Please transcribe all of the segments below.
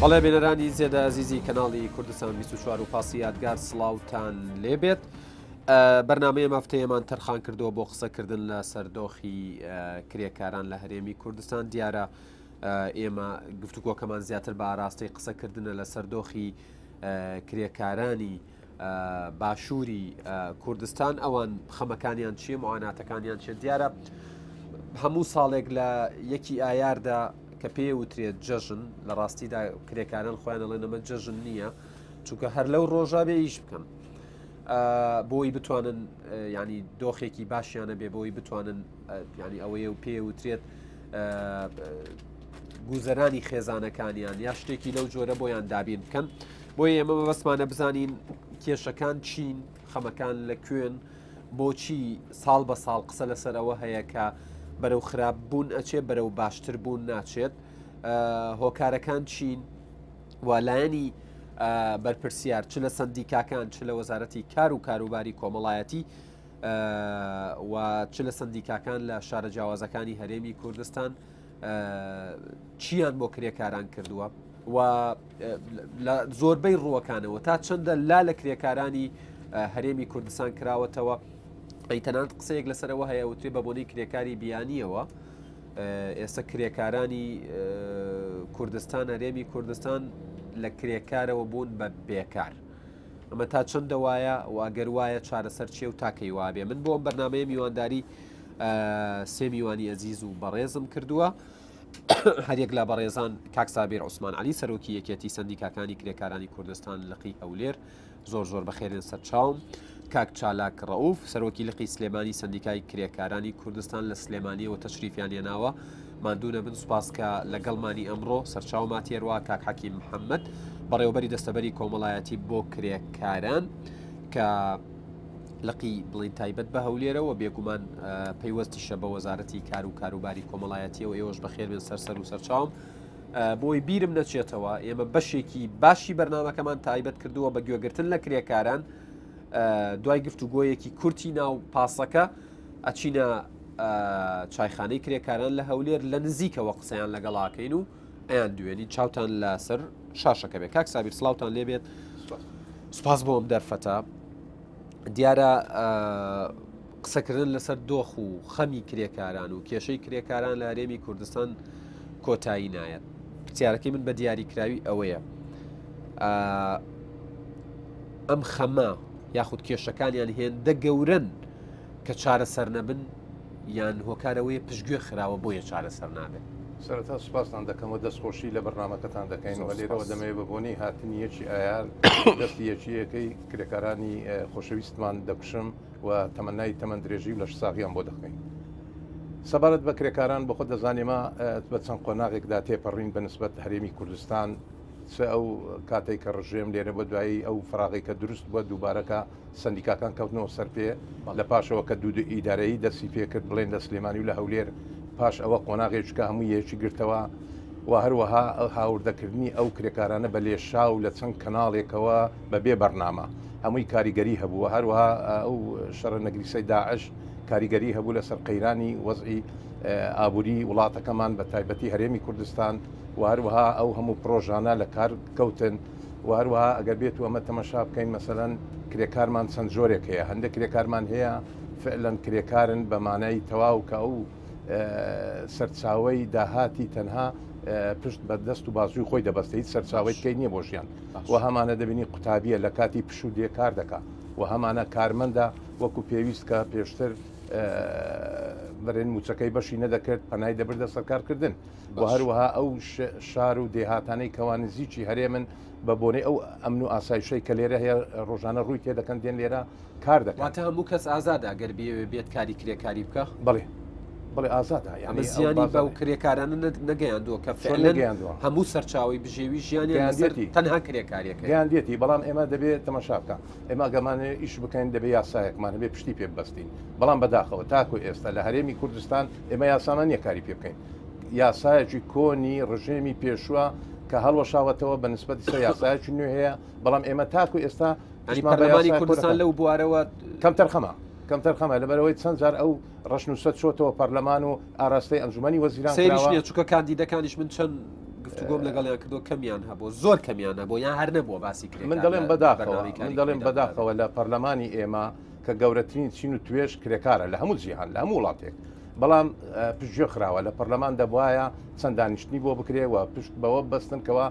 بەڵێ بینەرانی زێدە ئەزیزی کەناڵی کوردستان 24 و پاسی یادگار سڵاوتان لێبێت. بەرنامەی مافتەیەمان تەرخان کردووە بۆ قسەکردن لە سەردۆخی کرێکاران لە هەرێمی کوردستان دیارە ئێمە گفتوگۆکەمان زیاتر بە ئاراستەی قسەکردنە لە سەردۆخی کرێکارانی باشووری کوردستان ئەوان خەمەکانیان چییە معاناتەکانیان چێت دیارە هەموو ساڵێک لە یەکی ئایاردا کە پێ وترێت جەژن لە ڕاستیدا کرێکاران خۆیان ئەڵێن ئەمە جەژن نییە چونکە هەر لەو ڕۆژە بێ ئیش بکەن بۆی بتوانن ینی دۆخێکی باشیانە بێ بۆی بتوانن ینی ئەوەیە و پێ وترێت گوزەرانی خێزانەکانیان یا شتێکی لەو جۆرە بۆیان دابین بکەن بۆیە ئێمە مەبەستمانە بزانین کێشەکان چین، خەمەکان لە کوێن، بۆچی ساڵ بە ساڵ قسە لەسەر ئەوە هەیە کە بەرەو خراپ بوون ئەچێ بەرەو باشتر بوون ناچێت، هۆکارەکان چین و لایەنی بەرپرسیار چ لە سەندیکاکان چ لە وەزارەتی کار و کاروباری کۆمەڵایەتی و چ لە سەندیکاکان لە شارە جیاوازەکانی هەرێمی کوردستان چیان بۆ کرێکاران کردووە و لە زۆربەی ڕووەکانەوە تا چەندە لا لە کرێکارانی هەرێمی کوردستان کراوەتەوە ئەی تەنانەت قسەیەک لەسەرەوە هەیە وترێ بە بۆنەی کرێکاری بیانیەوە ئێستا کرێکارانی کوردستان هەرێمی کوردستان لە کرێکارەوە بوون بە بێکار. ئەمە تا چەندە وایە و ئەگەر وایە چارەسەر چیە و تاکەی وابێ من بۆ ئەم بەرنمەیە میوانداری سێ میوانی ئەزیز و بەڕێزم کردووە. هەریەک لە بەڕێزان کاک سابیر عوسمان علی سەرۆکی یەکێتی سندیکاکانی کرێکارانی کوردستان لقی هەولێر زۆر زۆر بەخێرێن سەرچاوم کاک چالاک ڕەوف سەرۆکی لقی سلێمانی سندیکای کرێکارانی کوردستان لە سلێمانیەوە تەشریفیان هێناوە ماندوو نەبن سوپاس کە لەگەڵمانی ئەمڕۆ سەرچاو ماتێروا کاک حەکیم محەممەد بەڕێوەبەری دەستەبەری کۆمەڵایەتی بۆ کرێکاران کە لقی بڵین تایبەت بە هەولێرەوە بێگومان پەیوەستیشە بە وەزارەتی کار و کاروباری کۆمەڵایەتیەوە ئێوەش بەخێربێن سەر سەر و سەرچاوم بۆی بیرم نەچێتەوە ئێمە بەشێکی باشی بەرنمەکەمان تایبەت کردووە بە گوێگرتن لە کرێکاران دوای گفتوگۆیەکی کورتی ناو پاسەکە ئەچینە چایخانەی کرێکاران لە هەولێر لە نزیکەوە قسەیان لەگەڵاکەین و ئەیان دوێنین چاوتان لەسەر شاشەکە بێ کاک سابیر سڵاوتان لێبێت سوپاس بۆ ئەم دەرفەتە دیارە قسەکردن لەسەر دۆخ و خەمی کرێکاران و کێشەی کرێکاران لە هەرێمی کوردستان کۆتایی نایەت پرسیارەکەی من بە دیاریکراوی ئەوەیە ئەم خەمە یاخود کێشەکانیان هێندە گەورن کە چارەسەر نەبن یان هۆکارەوەیە پشتگوێ خراوە بۆیە چارەسەر نابێت؟ سەرەتا سوپاستان دەکەم و دەستخۆشی لە بەرنامەکەتان دەکەین و لێرەوە دەمەوێت بە بۆنەی هاتنی یەکی ئایار دەستی یەکییەکەی کرێکارانی خۆشەویستمان دەکوشم و تەمەنای تەمەن درێژی و لەشساغیان بۆ دەخەین. سەبارەت بە کرێکاران بۆ خۆت دەزانی ئێمە بە چەند قۆناغێکدا تێپەڕین بە نسبەت هەرێمی کوردستان چ ئەو کاتێک کە ڕژێم لێرە بۆ دوایی ئەو فراغی کە دروست بووە دووبارەکە سەندیکاکان کەوتنەوە سەر پێ، لە پاشەوە کە دوو ئیدارەیی دەستی پێ کرد بڵێن لە سلێمانی و لە هەولێر، پاش ئەوە قۆناغێکی کە هەموو یەکی گرتەوە و هەروەها هاوردەکردنی ئەو کرێکارانە بە لێشاو لە چەند کەناڵێکەوە بە بێ بەرنامە هەمووی کاریگەری هەبوو و هەروەها ئەو شەڕە نەگریسەی داعش کاریگەری هەبوو لەسەر قەیرانی وەزعی ئابووری وڵاتەکەمان بە تایبەتی هەرێمی کوردستان و هەروەها ئەو هەموو پرۆژانە لە کار کەوتن. و هەروەها ئەگەر بێت و ئەمە تەمەشا بکەین مەسەلەن کرێکارمان چەند جۆرێک هەیە هەندێک کرێکارمان هەیە فعلەن کرێکارن بە مانای تەواو کە ئەو سەرچاوەی داهاتی تەنها پشت بە دەست و بازووی خۆی دەبەستێت هیچ سەرچاوەی کەی نییە بۆ ژیان و هەمانە دەبینی قوتابیە لە کاتی پشوو دێ کار دەکا و هەمانە کارمەندە وەکو پێویست کە پێشتر بەرێن موچەکەی بەشی نەدەکرد پەنای دەبردە سەرکارکردن و هەروەها ئەو شار و دێهاتانەی کەوا نزیکی هەرێمن بە بۆنەی ئەو ئەمن و ئاسایشەی کە لێرە هەیە ڕۆژانە ڕووی تێدەکەن دێن لێرە کار دەکەن. واتە هەموو کەس ئازادە گەر بیەوێ بێت کاری کرێکاری بکا؟ بەڵێ بەڵێ ئازادە. ئەمە یانی ئەو زیانی بەو بازاڕەی. کرێکارانە نەگەیاندووە کە چۆن فعلەن نەگەیاندووە؟ هەموو سەرچاوەی بژێوی ژیانیان لەسەر گەیاندیەتی. تەنها کرێکاریەکەیە. گەیاندیەتی بەڵام ئێمە دەبێ تەمەشا بکا ئێمە ئەگەمانەوێ ئیش بکەین دەبێ یاسایەکمان هەبێ پشتی پێ ببەستین بەڵام بەداخەوە تاکو ئێستا لە هەرێمی کوردستان ئێمە یاسامان نییە کاری پێ بکەین. یاسایەکی کۆنی ڕژێمی پێشووە کە هەڵوەشاوەتەوە بە نسبەت ئیستا یاسایەکی نوێ هەیە بەڵام ئێمە تاکو ئێستا ینی پەرلەمانی کوردستان لەو بوارەوە کەمتەرخەمە کەمتەرخەمە لەبەرەوەی چەند جار ئەو ڕەشنووسە چۆتەوە پەرلەمان و ئاراستەی ئەنجومەنی وەزیران سەیریش نییە چونکە کاندیدەکانیش من چەند. گفتوگۆم لەگەڵیان کردو کەمیان هەبوو زۆر کەمیان هەبوو یان هەر نەبووە باسی کرێکار من دەڵێم بەداخەوە من دەڵێم بەداخەوە لە پەرلەمانی ئێمە کە گەورەترین چین و توێژ کرێکارە لە هەموو جیهان لە هەموو وڵاتێک بەڵام پشتگوێ خراوە لە پەرلەمان دەبواە چەند دانیشتنی بۆ بکرێ و پشت بەوە بەستن کەەوە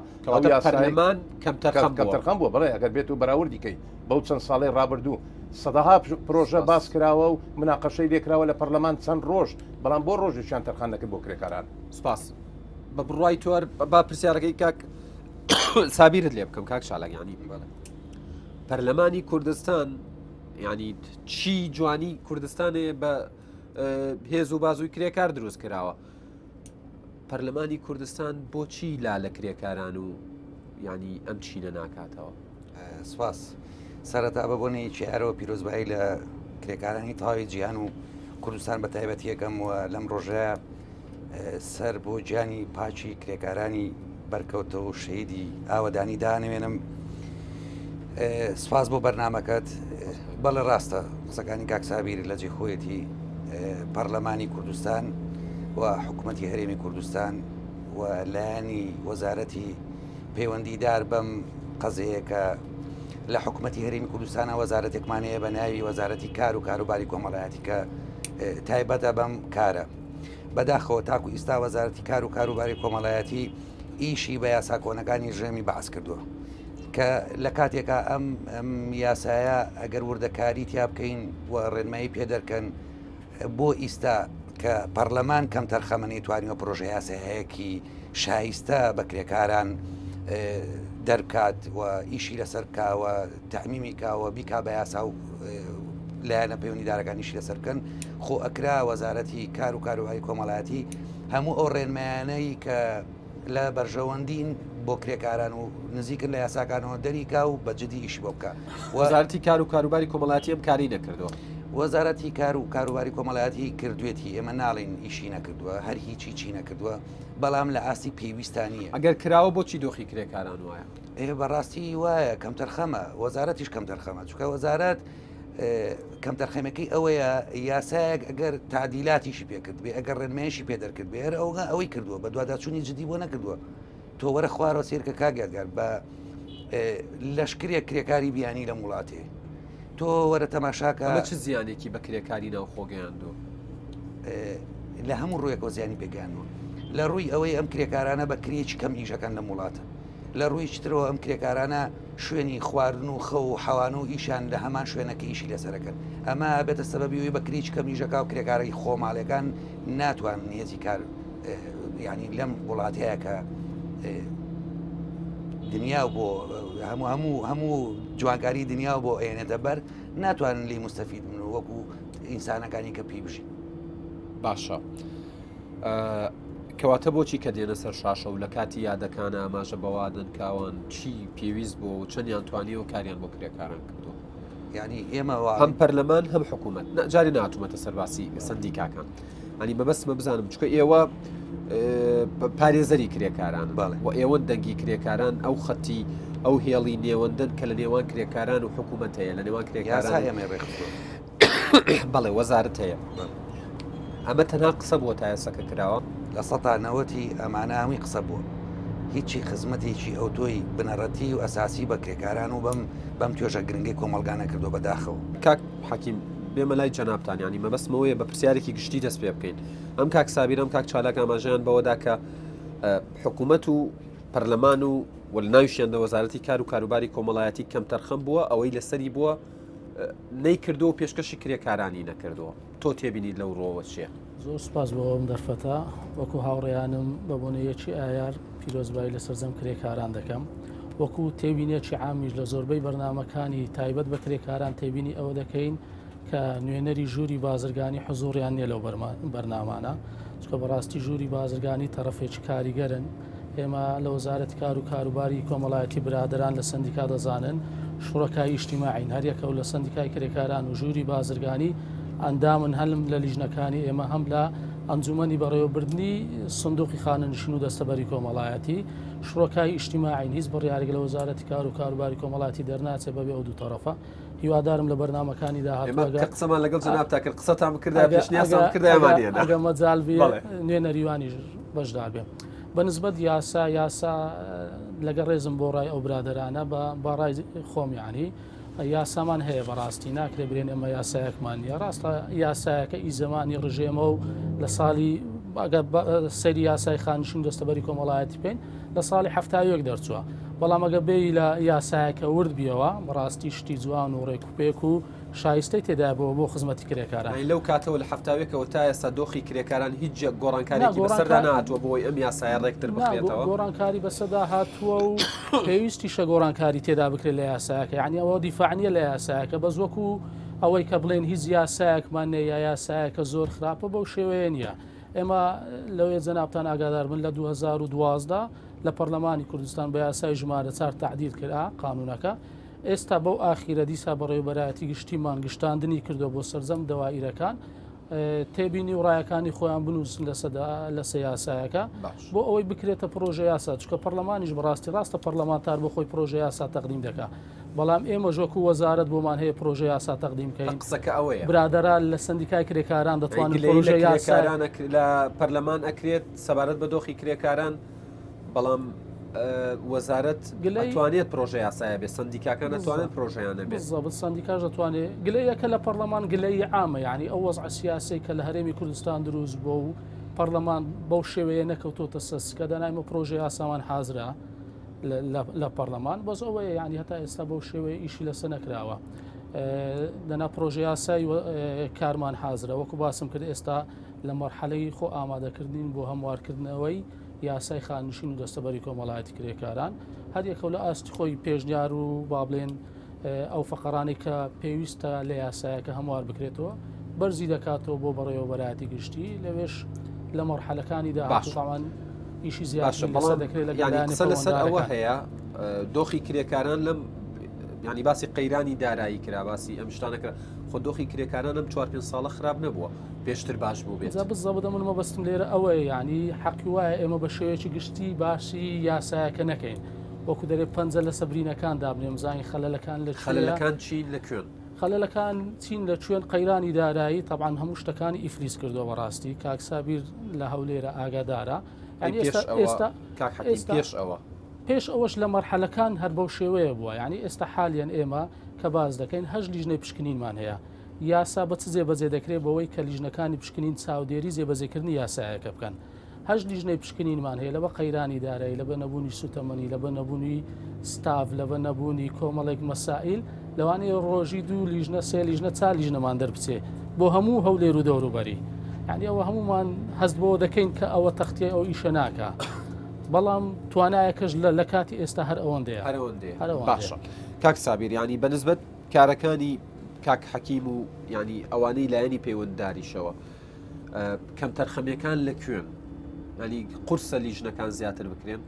پەرلەمان کەمتەرخەم بووە بڵێ ئەگەر بێت و بەراوردی کەی بەو چەند ساڵی ڕابردوو سەدەها پرۆژە باس کراوە و مناقەشەی لێکراوە لە پەرلەمان چەند ڕۆژ بەڵام بۆ ڕۆژێکیان تەرخان نەکرد بۆ کرێکاران. سپاس. بە بڕوای تۆ با پرسیارەکەی کاک سابیرت لێ بکەم کاک چالاک ینی پەرلەمانی کوردستان ینی چی جوانی کوردستانێ بە هێز و بازووی کرێکار دروست کراوە پەرلەمانی کوردستان بۆچی لا لە کرێکاران و ینی ئەم چینە ناکاتەوە؟ سپاس. سەرەتا بە بۆنەی چیارەوە پیرۆزبایی لە کرێکارانی تەواوی جیهان و کوردستان بە تایبەتی یەکەم و لەم ڕۆژەیە سەر بۆ گیانی پاکی کرێکارانی بەرکەوتە و شەیدی ئاوەدانی دانوێنم سپاس بۆ بەرنمەکەت بەڵێ ڕاستە قسەکانی کاک سابیر لە جێ خۆیەتی پەرلەمانی کوردستان و حکوومەتی هەرێمی کوردستان و لایەنی وەزارەتی پەیوەندیدار بەم قەزەیە کە لە حکوومەتی هەرێمی کوردستانە وەزارەتێکمان هەیە بە ناوی وەزارەتی کار و کاروباری کۆمەڵایەتی کە تایبەتە بەم کارە. بەداخەوە تاکو ئیستا وەزارەتی کار و کاروباری کۆمەڵایەتی ئیشی بە یاسا کۆنەکانی ژێمی بەعس کردووە کە لە کاتێکا ئەم ئەم یاسایە ئەگەر وردەکاری تیا بکەین و ڕێنمایی پێ دەرکەن بۆ ئیستا کە پەرلەمان کەمتەرخەمە نەیتوانیوە پرۆژە یاسایەکی شایستە بە کرێکاران دەرکات و ئیشی لەسەر بکا و تەعمیمی کا و بیکا بە یاسا و لایەنە پەیوەندیدارەکان ئیشی لەسەر بکەن خۆ ئەکرا وەزارەتی کار و کاروباری کۆمەڵایەتی هەموو ئەو ڕێنمایانەی کە لە بەرژەوەندین بۆ کرێکاران و نزیکن لە یاساکانەوە دەریکا و بە جدی ئیشی بۆ بکا. وەزارەتی کار و کاروباری کۆمەڵایەتی ئەم کارەی نەکردووە. وەزارەتی کار و کاروباری کۆمەڵایەتی کردوێتی، ئێمە ناڵێین ئیشی نەکردووە، هەر هیچی چی نەکردووە، بەڵام لە ئاستی پێویستا نییە. ئەگەر کراوە بۆچی دۆخی کرێکاران وایە؟ ئێ بەڕاستی وایە، کەمتەرخەمە، وەزارەتیش کەمتەرخەمە، چونکە وەزارەت کەمتەرخەمەکەی ئەوەیە یاسایەک ئەگەر تعدیلاتیشی پێکرد بێ ئەگەر ڕێنمایشی پێ دەرکرد بێ هەر ئەوگە ئەوەی کردووە بە دوواداچوونی جدی بۆ نەکردووە تۆ وەرە خوارەوە سیرکە کاک یادگار بە لەشکرێک کرێکاری بیانی لەم وڵاتێ تۆ وەرە تەماشاکە چ زیانێکی بە کرێکاری ناوخۆ گەیاندووە لە هەموو ڕوویەکەوە زیانی پێگەیاندووە لە ڕووی ئەوەی ئەم کرێکارانە بە کرێکی کەم ئیشەکەن لەم وڵاتە لە ڕووی ترەوە ئەم کرێکارانە شوێنی خواردن و خەو و حەوان و ئیشیان لە هەمان شوێنە کە ئیشی لەسەرەکەن ئەمە ئەبێتە سەبەبی ئەوەی بە کرێی کەم ئیشەکا و کرێکارەی خۆماڵیەکان ناتوانن هێزی کار یعنی لەم وڵاتەیە کە دنیا بۆ هەموو هەموو هەموو جوانکاری دنیا بۆ ئێنێتە بەر ناتوانن لی مستەفید بن وەکو ئینسانەکانی کە پێی بژین باشە. کەواتە بۆچی کە دێنە سەر شاشە و لە کاتی یادەکانە ئاماژە بەوادن کاوان چی پێویست بۆ و چەندیان توانیەوە کاریان بۆ کرێکاران کردو یعنی ئێمە هەم پەرلەمان هەم حکوومەت جاری ناتومەتە سەرباسی سندیکاکان ئەنی مەبەستمە بزانم چکە ئێوە پارێزەری کرێکاران و ئێوە دەنگی کرێکاران ئەو خەتی ئەو هێڵی نێوەندن کە لە نێوان کرێکاران و حکوومەت هەیە لە نێوان کرێکاران بەڵێ وەزارت هەیە ئەمە تەنها قسە بووە تا ئێستا کە کراوە؟ لە سەتا نەوەتی ئەمانە هەمووی قسە بووە. هیچی خزمەتێکی ئەوتۆی بنەڕەتی و ئەساسی بە کرێکاران و بەم بەم توێژە گرنگەی کۆمەڵگا نەکردووە بە داخەوە. کاک حەکیم بێمە لای جەنابتان یانی مەبەستم ئەوەیە بە پرسیارێکی گشتی دەست پێ بکەین ئەم کاک سابیر ئەم کاک چالاک ئاماژەیان بەوەدا کە حکوومەت و پەرلەمان و و لە ناویشیاندا وەزارەتی کار و کاروباری کۆمەڵایەتی کەمتەرخەم بووە ئەوەی لەسەری بووە نەیکردووە و پێشکەشی کرێکارانی نەکردووە تۆ تێبینیت لەو ڕووەوە چییە؟ زۆر سوپاس بۆ ئەم دەرفەتە، وەکو هاوڕێیانم بە بۆنەی یەکی ئایار پیرۆزبایی لە سەرجەم کرێکاران دەکەم. وەکو تێبینیەکی عامیش لە زۆربەی بەرنامەکانی تایبەت بە کرێکاران تێبینی ئەوە دەکەین کە نوێنەری ژووری بازرگانی حزوڕیان نییە لەو بەرنامانە، چونکە بەڕاستی ژووری بازرگانی تەڕەفێکی کاریگەرن. ئێمە لە وەزارەتی کار و کاروباری کۆمەڵایەتی برادەران لە سەندیکا دەزانن شوڕەکای ئیجتیماعین هەریەکە و لە سەندیکای کرێکاران و ژووری بازرگانی ئەندامن هەم لە لیژنەکانی ئێمە هەم لە ئەنجومەنی بەڕێوەبردنی سندوقی خانەنشین و دەستەبەری کۆمەڵایەتی شوڕەکای ئیجتیماعین هیچ بڕیارێک لە وەزارەتی کار و کاروباری کۆمەڵایەتی دەرناچێت بەبێ ئەو دوو تەڕەفە هیوادارم لە بەرنامەکانی داهاتوو ئێمە کە قسەمان لەگەڵ جەنابتا کرد قسەتان بکردایە پێشنیازتان بکردایە ئەمانیانە ئەگە مەجال بێ نوێنەری وانیش بەشدار بێ. بە نسبەت یاسا یاسا لەگەڵ ڕێزم بۆ ڕای ئەو برادەرانە بە بە ڕای خۆم یعنی یاسامان هەیە بەڕاستی ناکرێ برێن ئێمە یاسایەکمان نییە ڕاستە یاسایەکە ئی زمانی ڕژێمە و لە ساڵی ئەگەر سەیری یاسای خانشین دەستەبەری کۆمەڵایەتی بکەین لە ساڵی هەفتاوێک دەرچووە بەڵام ئەگە بێی لە یاسایەکە ورد بیەوە بەڕاستی شتی جوان و ڕێک و پێک و شایستەی تێدا بۆ بۆ خزمەتی کرێکاران. یانی لەو کاتەوە لە حەفتاوێکەوە تا ئێستا دۆخی کرێکاران هیچ گۆڕانکاریەکی بەسەردا نەهاتووە بۆ ئەوەی ئەم یاسایە ڕێکتر بخرێتەوە؟ گۆڕانکاری بەسەردا هاتووە و پێویستیشە گۆڕانکاری تێدا بکرێت لە یاسایەکە یعنی ئەوە دیفاع نییە لە یاسایەکە بەس وەکو ئەوەی کە بڵێن هیچ یاسایەکمان نییە یا یاسایەکە زۆر خراپە بەو شێوەیە نییە ئێمە لەوێ جەنابتان ئاگادار بن لە 2012 لە پەرلەمانی کوردستان بە یاسای ژمارە چار تعدیل کرا قانونەکە ئێستا بەو ئاخیرە دیسا بەڕێوەبەرایەتی گشتیمان گشتاندنی کردووە بۆ سەرجەم دەوائیرەکان تێبینی و ڕایەکانی خۆیان بنووسن لەسە یاسایەکە بۆ ئەوەی بکرێتە پرۆژە یاسا چکە پەرلەمانیش بەڕاستی ڕاستە پەرلەمانتار بۆ خۆی پرۆژە یاسا تەقدیم دەکا بەڵام ئێمە ژۆکو وەزارەت بۆمان هەیە پرۆژە یاسا تەقدیم بکەین قسەکە ئەوەیە برادەران لە سندیکای کرێکاران دەتوانن پرۆژە یاساران لە پەرلەمان ئەکرێت سەبارەت بە دۆخی کرێکاران بەڵام وەزارەت گلەیتوانێت پرۆژە یاسایە بێ سندیکاکان نەتوانن پرۆژیان نەبێت زەبت سندیکاش دەتوانێت گلەیەکە لە پەرلەمان گلەی عامە یعنی ئەو وەزع سیاسی کە لە هەرێمی کوردستان دروست بۆ و پەرلەمان بەو شێوەیە نەکەوتۆتە سەسکە دەنایمە پرۆژە یاسامان حازرە لە پەرلەمان بەس ئەوەیە یعنی هەتا ئێستا بەو شێوەیە ئیشی لەسە نەکراوە دەنا پرۆژە یاسای کارمان حازرە وەکو باسم کرد ئێستا لە مەرحەلەی خۆ ئامادەکردنین بۆ هەموارکردنەوەی یاسای خاننشین و دەستەبەری کۆمەڵایەتی کرێکاران هەر یەکەو لە ئاستی خۆی پێشنیار و با بڵێن ئەو فەقەرانەی کە پێویستە لە یاسایەکە هەموار بکرێتەوە بەرزی دەکاتەوە بۆ بەڕێوەبەرایەتی گشتی لەوێش لە مەرحەلەکانی داهاتوو ئیشی زیاتر بەڵام دەکرێت لە قسە لەسەر ئەوە هەیە دۆخی کرێکاران لەم ینی باسی قەیرانی دارایی کرا باسی ئەم شتانە کرا خۆ دۆخی کرێکاران ئەم چوار پێنج ساڵە خراپ نەبووە پێشتر باش بوو بێت. جا بزەبت من مەبەستم لێرە ئەوەیە یانی حەقی وایە ئێمە بە شێوەیەکی گشتی باسی یاسایەکە نەکەین وەکو دەرێ پەنجە لە سەبرینەکان دابنێم زانین خەلەلەکان لە خەلەلەکان چین لە کوێن؟ خەلەلەکان چین لە کوێن قەیرانی دارایی تەبعەن هەموو شتەکانی ئیفلیس کردووە بەڕاستی کاک سابیر لە هەولێرە ئاگادارە یانی ئێستا ئێستا کاک حەکیم پێش ئەوە پێش ئەوەش لە مەرحەلەکان هەر بەو شێوەیە بووە یانی ئێستا حالیەن ئێمە کە باس دەکەین هەشت لیژنەی پشکنینمان هەیە یاسا بە چ جێبەجێ دەکرێت؟ بەوەی کە لیژنەکانی پشکنین چاودێری جێبەجێکردنی یاسایەکە بکەن. هەشت لیژنەی پشکنینمان هەیە لەبە قەیرانی دارایی، لەبە نەبوونی سوتەمەنی، لەبە نەبوونی ستاف، لەبە نەبوونی کۆمەڵێک مەسائیل، لەوانەیە ڕۆژی دوو لیژنە، سێ لیژنە، چار لیژنەمان دەربچێ بۆ هەموو هەولێر و دەوروبەری. یعنی ئەوە هەموومان هەست بەوە دەکەین کە ئەوە تەختیای ئەو ئیشە ناکا. بەڵام توانایەکەش لە کاتی ئێستا هەر ئەوەندەیە. هەر ئەوەندەیە. هەر ئەوەندەیە. باشە کاک سابیر یعنی بە نسبەت کارەکانی کاک حەکیم و یانی ئەوانەی لایەنی پەیوەندداریشەوە کەمتەرخەمیەکان لە کوێن ینی قورسە لیژنەکان زیاتر بکرێن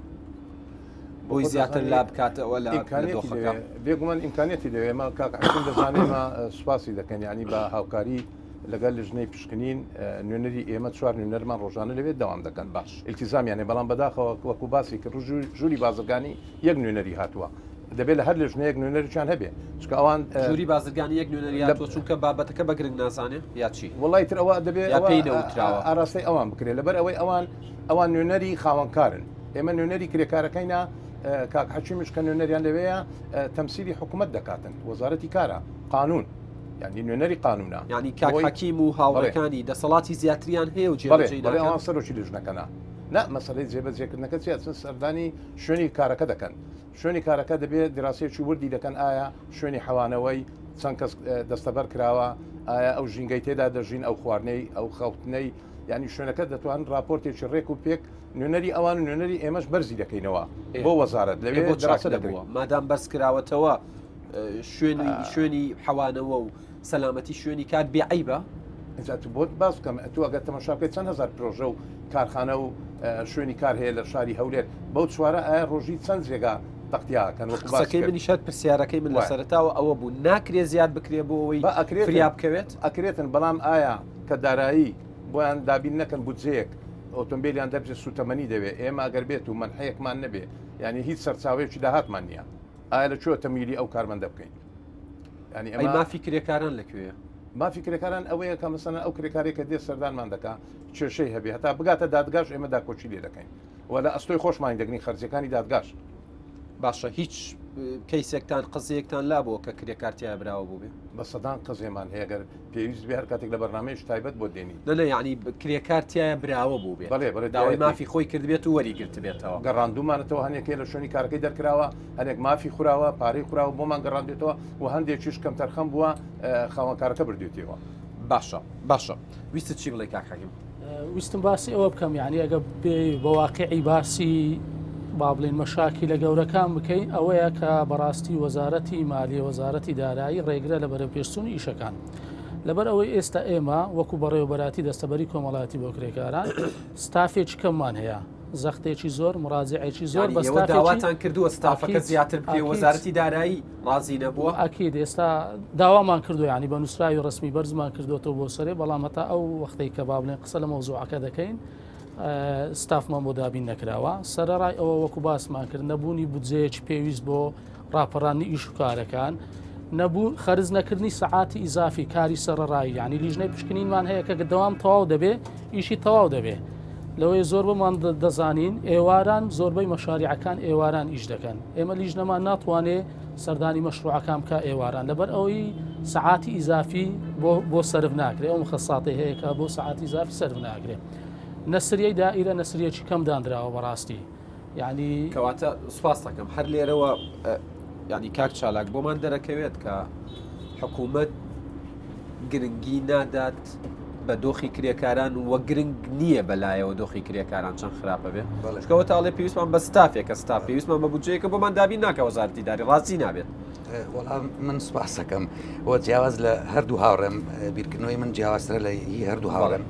بۆی زیاتر لا بکاتەوە لە دۆخەکە بێگومان ئیمکانیەتی دەوێ ئێمە کاک حەکیم دەزانێت ئێمە سوپاسی دەکەن یعنی بە هاوکاری لەگەڵ لژنەی پشکنین نوێنەری ئێمە چوار نوێنەرمان ڕۆژانە لەوێ دەوام دەکەن باش التزامیانێ بەڵام بەداخەوە وەکو باسی کرد ژووری بازرگانی یەک نوێنەری هاتووە دەبێت لە هەر لێژنەیەک نوێنەرێکیان هەبێ چونکە ئەوان ژووری بازرگانی یەک نوێنەری هاتووە چونکە بابەتەکە بە گرنگ نازانێ یا چی؟ وەڵای تر ئەوە دەبێ یا پێی نەوتراوە ئاراستەی ئەوان بکرێت لەبەر ئەوەی ئەوان ئەوان نوێنەری خاوەنکارن ئێمە نوێنەری کرێکارەکەینا کاک حەکیمیش کە نوێنەریان لەوەیە تەمسیلی حکوومەت دەکاتن وەزارەتی کارە قانون یعنی نوێنەری قانونە یعنی کاک حەکیم و هاوڕێکانی دەسەڵاتی زیاتریان هەیە و جێبەجێی بەڵێ ئەوان سەرۆکی لیژنەکەنە نا مەسەلەی جێبەجێکردنەکە چیە چون سەردانی شوێنی کارەکە دەکەن شوێنی کارەکە دەبێت دراسەیەکی وردی دەکەن ئایا شوێنی حەوانەوەی چەند کەس دەستەبەر کراوە ئایا ئەو ژینگەی تێدا دەژین ئەو خواردنەی ئەو خەوتنەی ینی شوێنەکە دەتوان راپۆرتێکی ڕێک و پێک نوێنەری ئەوان و نوێنەری ئێمەش بەرزی دەکەینەوە بۆ وەزارەت لەوێ بۆ دراسە دەبووە مادام بەرز کراوەتەوە شوێنی شوێنی حەوانەوە و سەلامەتی شوێنی کار بێ عەیبە؟ ئینجا تو بۆت باس بکەم ئەتوو ئەگەر تەماشا بکەیت چەند هەزار پرۆژە و کارخانە و شوێنی کار هەیە لە شاری هەولێر بەو چوارە ئایا ڕۆژی چەند جێگا تەختیا کەن وەکو باس قسەکەی کرد منیش هەر پرسیارەکەی من لە وایە. سەرەتاوە ئەوە بوو ناکرێ زیاد بکرێ بۆ ئەوەی با ئەکرێتن فریا بکەوێت؟ ئەکرێتن بەڵام ئایا کە دارایی بۆیان دابین نەکەن بودجەیەک ئۆتۆمبیلیان دەربچێت سوتەمەنی دەوێ ئێمە ئەگەر بێت و مەنحەیەکمان نەبێ یانی هیچ سەرچاوەیەکی داهاتمان نییە ئایا لە کوێوە تەمویلی ئەو کارمەندە بکەین ینی ئەی مافی کرێکاران لە کوێیە؟ مافی کرێکاران ئەوەیە کە مەسەلەن ئەو کرێکارێک کە دێ سەردانمان دەکا کێشەی هەبێ هەتا بگاتە دادگاش ئێمە داکۆکی لێ دەکەین. و لە ئەستۆی خۆشمانی دەگرین خەرجیەکانی دادگاش. باشە هیچ کەیسێکتان قەزیەکتان لابووە کە کرێکار تیایا براوە بووبێ؟ بە سەدان قەزیەمان هەیە گەر پێویست بێ هەر کاتێک لە بەرنامەیەکی تایبەت بۆت دێنین. نا نا یەعنی کرێکار تیایا براوە بووبێ بەڵێ بەڵێ داوای تیایەتی. مافی خۆی کردبێت و وەری گرتبێتەوە. گەڕاندوومانەتەوە هەنێک هەیە لە شوێنی کارەکەی دەرکراوە هەنێک مافی خوراوە پارەی خوراوە بۆمان گەڕاندێتەوە و هەندێکیش کەمتەرخەم بووە خاوەن کارەکە بردوێتیەوە. باشە باشە ویستت چی بڵێی کاک حەکیم؟ ویستم باسی ئەوە بکەم یعنی ئەگە بێ بە واقعی باسی با بڵێن مەشاکی لە گەورەکان بکەین ئەوەیە کە بەڕاستی وەزارەتی مالیە وەزارەتی دارایی ڕێگرە لە بەرەوپێشچوونی ئیشەکان لەبەر ئەوەی ئێستا ئێمە وەکو بەڕێوەبەراتی دەستەبەری کۆمەڵایەتی بۆ کرێکاران ستافێکی کەممان هەیە زەختێکی زۆر مراجعێکی زۆر بە داواتان کردووە ستافەکە زیاتر بکرێ وەزارەتی دارایی ڕازی نەبووە؟ ئەکید ئێستا داوامان کردو ینی بە نووسراوی ڕسمی بەرزمان کردوێتەوە بۆ سەرێ بەڵام هەتا ئەو وەختەی کە با بڵێن قسە لە مەوزوعەکە دەکەین ستافمان بۆ دابین نەکراوە سەرەڕای ئەوە وەکو باسمان کرد نەبوونی بودجەیەکی پێویست بۆ ڕاپەڕاندنی ئیش و کارەکان نەبوو خەرج نەکردنی سەعاتی ئیزافی کاری سەرەڕایی یعنی لیژنەی پشکنینمان هەیە کە دەوام تەواو دەبێ ئیشی تەواو دەبێ لەوەی زۆر بەمان دەزانین ئێواران زۆربەی مەشاریعەکان ئێواران ئیش دەکەن ئێمە لیژنەمان ناتوانێ سەردانی مەشروعەکان بکە ئێواران لەبەر ئەوەی سەعاتی ئیزافی بۆ بۆ سەرف ناکرێ ئەو مخەساتی هەیە کە بۆ سەعاتی ئیزافی سەرف ناکرێ نەسریەی دائیرە نەسریەکی کەم دانراوە بەڕاستی یعنی کەواتە سوپاس دەکەم هەر لێرەوە ینی کاک چالاک بۆمان دەرەکەوێت کە حکوومەت گرنگی نادات بە دۆخی کرێکاران وە گرنگ نییە بەلایەوە دۆخی کرێکاران چەند خراپە بێ بەڵکەوە تاڵێ پێویستمان بە ستافێکە ستاف پێویستمان بە بودجەیەکە بۆمان دابین ناکە وەزارتی داری ڕازی نابێت وەڵام من سوپاسەکەم و جیاواز لە هەردوو هاوڕێم بیرکردنەوەی من جیاوازترە لە هی هەردوو هاوڕێم.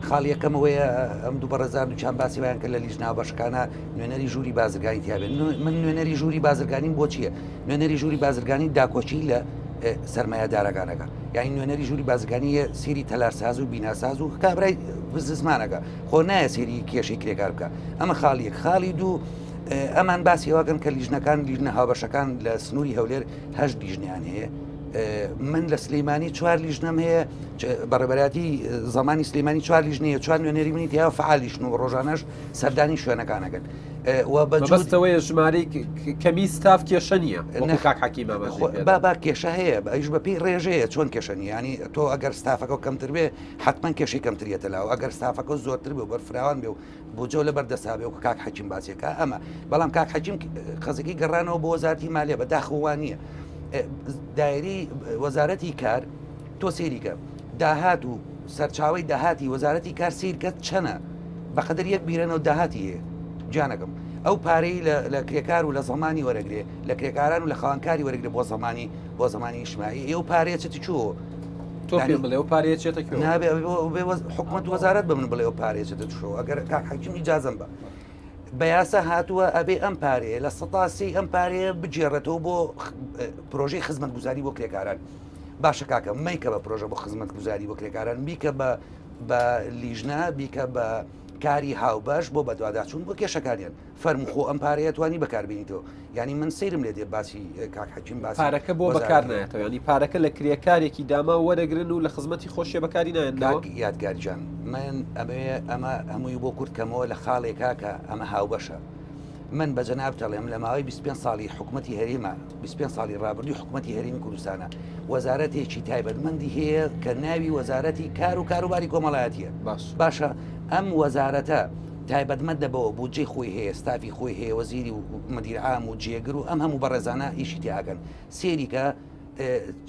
خاڵ یەکەمەوەیە ئەم دوو بەڕێزان دوچان باسی وایان کە لە لیژنە بەشەکانە نوێنەری ژووری بازرگانی تیاابێت من نوێنەری ژووری بازرگانیم بۆ چییە نوێنەری ژووری بازرگانی داکۆکی لە سرمایهدارەکانەکە یعنی نوێنەری ژووری بازرگانی سیری تەلارساز و بیناساز و کابرای بزنسمانەکە خۆ نایە سێری کێشەی کرێکار بکە ئەمە خاڵی یەک خاڵی دوو ئەمان باسی ئەوەکەن کە لیژنەکان لیژنە هاوبەشەکان لە سنووری هەولێر هەشت لیژنیان هەیە من لە سلەیمانی چوار لیژنەم هەیە بەڕێبەرایەتی زمانی سلێمانی چوار لیژنەیە چوار نوێنەری منی تیا فعالیشن و ڕۆژانەش سەردانی شوێنەکانەکەن و بەجوستەوەی ژمارەی کەمی ستاف کێشە نییە کاک حەکیم با با کێشە هەیە ئەویش بە پێی ڕێژەیە چۆن کێشە نییە ینی تۆ ئەگەر ستافەکە کەمتر بێ حتمما کێشەی کەمتریەتە لاوە ئەگەر ستافەکە زۆرتر بێ و بەرفراوان بێ و بودجەو لەبەر دەستا بێ و کاک حەکیم باسیەکە ئەمە بەڵام کاک حەکیم خەزەکەی گەڕانەوە بۆ وەزارتی مالێ بە داخەوە وا نییە دایری وەزارەتی کار تۆ سێریکە داهات و سەرچاوی داهاتی وەزارەتی کار سیرکە چەنە بەقدر یەک بیرەنەوە داهاتی هەیە گیانەکەم ئەو پارەی لە کرێکار و لە زمانی وەرەگرێ لە کرێکاران و لە خاوەنکاری وەرەگرێ بۆ زمانی بۆ زمانی ئیشمایی ئەو پارەیە چێتی چوو تۆ پێم بڵێ ئەو پارەیە چێتە کوێ؟ نابێ حکومەت وەزارەت بە من بڵێ ئەو پارەیە چێتە چۆ ئەگەر کاک حەکیم ئیجازەم بە بە یاسا هاتووە ئەبێ ئەم پارەیە لە سەتا سی ئەم پارەیە بگێڕێتەوە بۆ پرۆژەی خزمەتگوزاری بۆ کرێکاران باشە کاکە مەیکە بە پرۆژە بۆ خزمەتگوزاری بۆ کرێکاران بیکە بە بە لیژنە بیکە بە کاری هاوبەش بۆ بەدواداچوون بۆ کێشەکانیان فەرموو خۆ ئەم پارەیە توانی بەکاربینیتەوە یعنی من سەیرم لێ دێ باسی کاک حەکیم باسی پارەکە بۆ بەکار نایەتەوە ینی پارەکە لە کرێکارێکی داما وەرەگرن و لە خزمەتی خۆشیە بەکاری نایەنەوە کاک یادگار جان من ئەمەوێ ئەمە هەمووی بۆ کورت کەمەوە لە خاڵێکا کە ئەمە هاوبەشە من بە جەنابت ئەڵێم لە ماوەی 25 ساڵی حکومەتی هەرێمە 25 ساڵی ڕابردووی حکومەتی هەرێمی کوردستانە وەزارەتێکی تایبەتمەندی هەیە کە ناوی وەزارەتی کار و کاروباری کۆمەڵایەتیە باش باشە ئەم وەزارەتە تایبەتمەندە بەوە بودجەی خۆی هەیە ستافی خۆی هەیە وەزیری و مدیر عام و جێگر و ئەم هەموو بەڕێزانە ئیشی تیاکەن سێری کە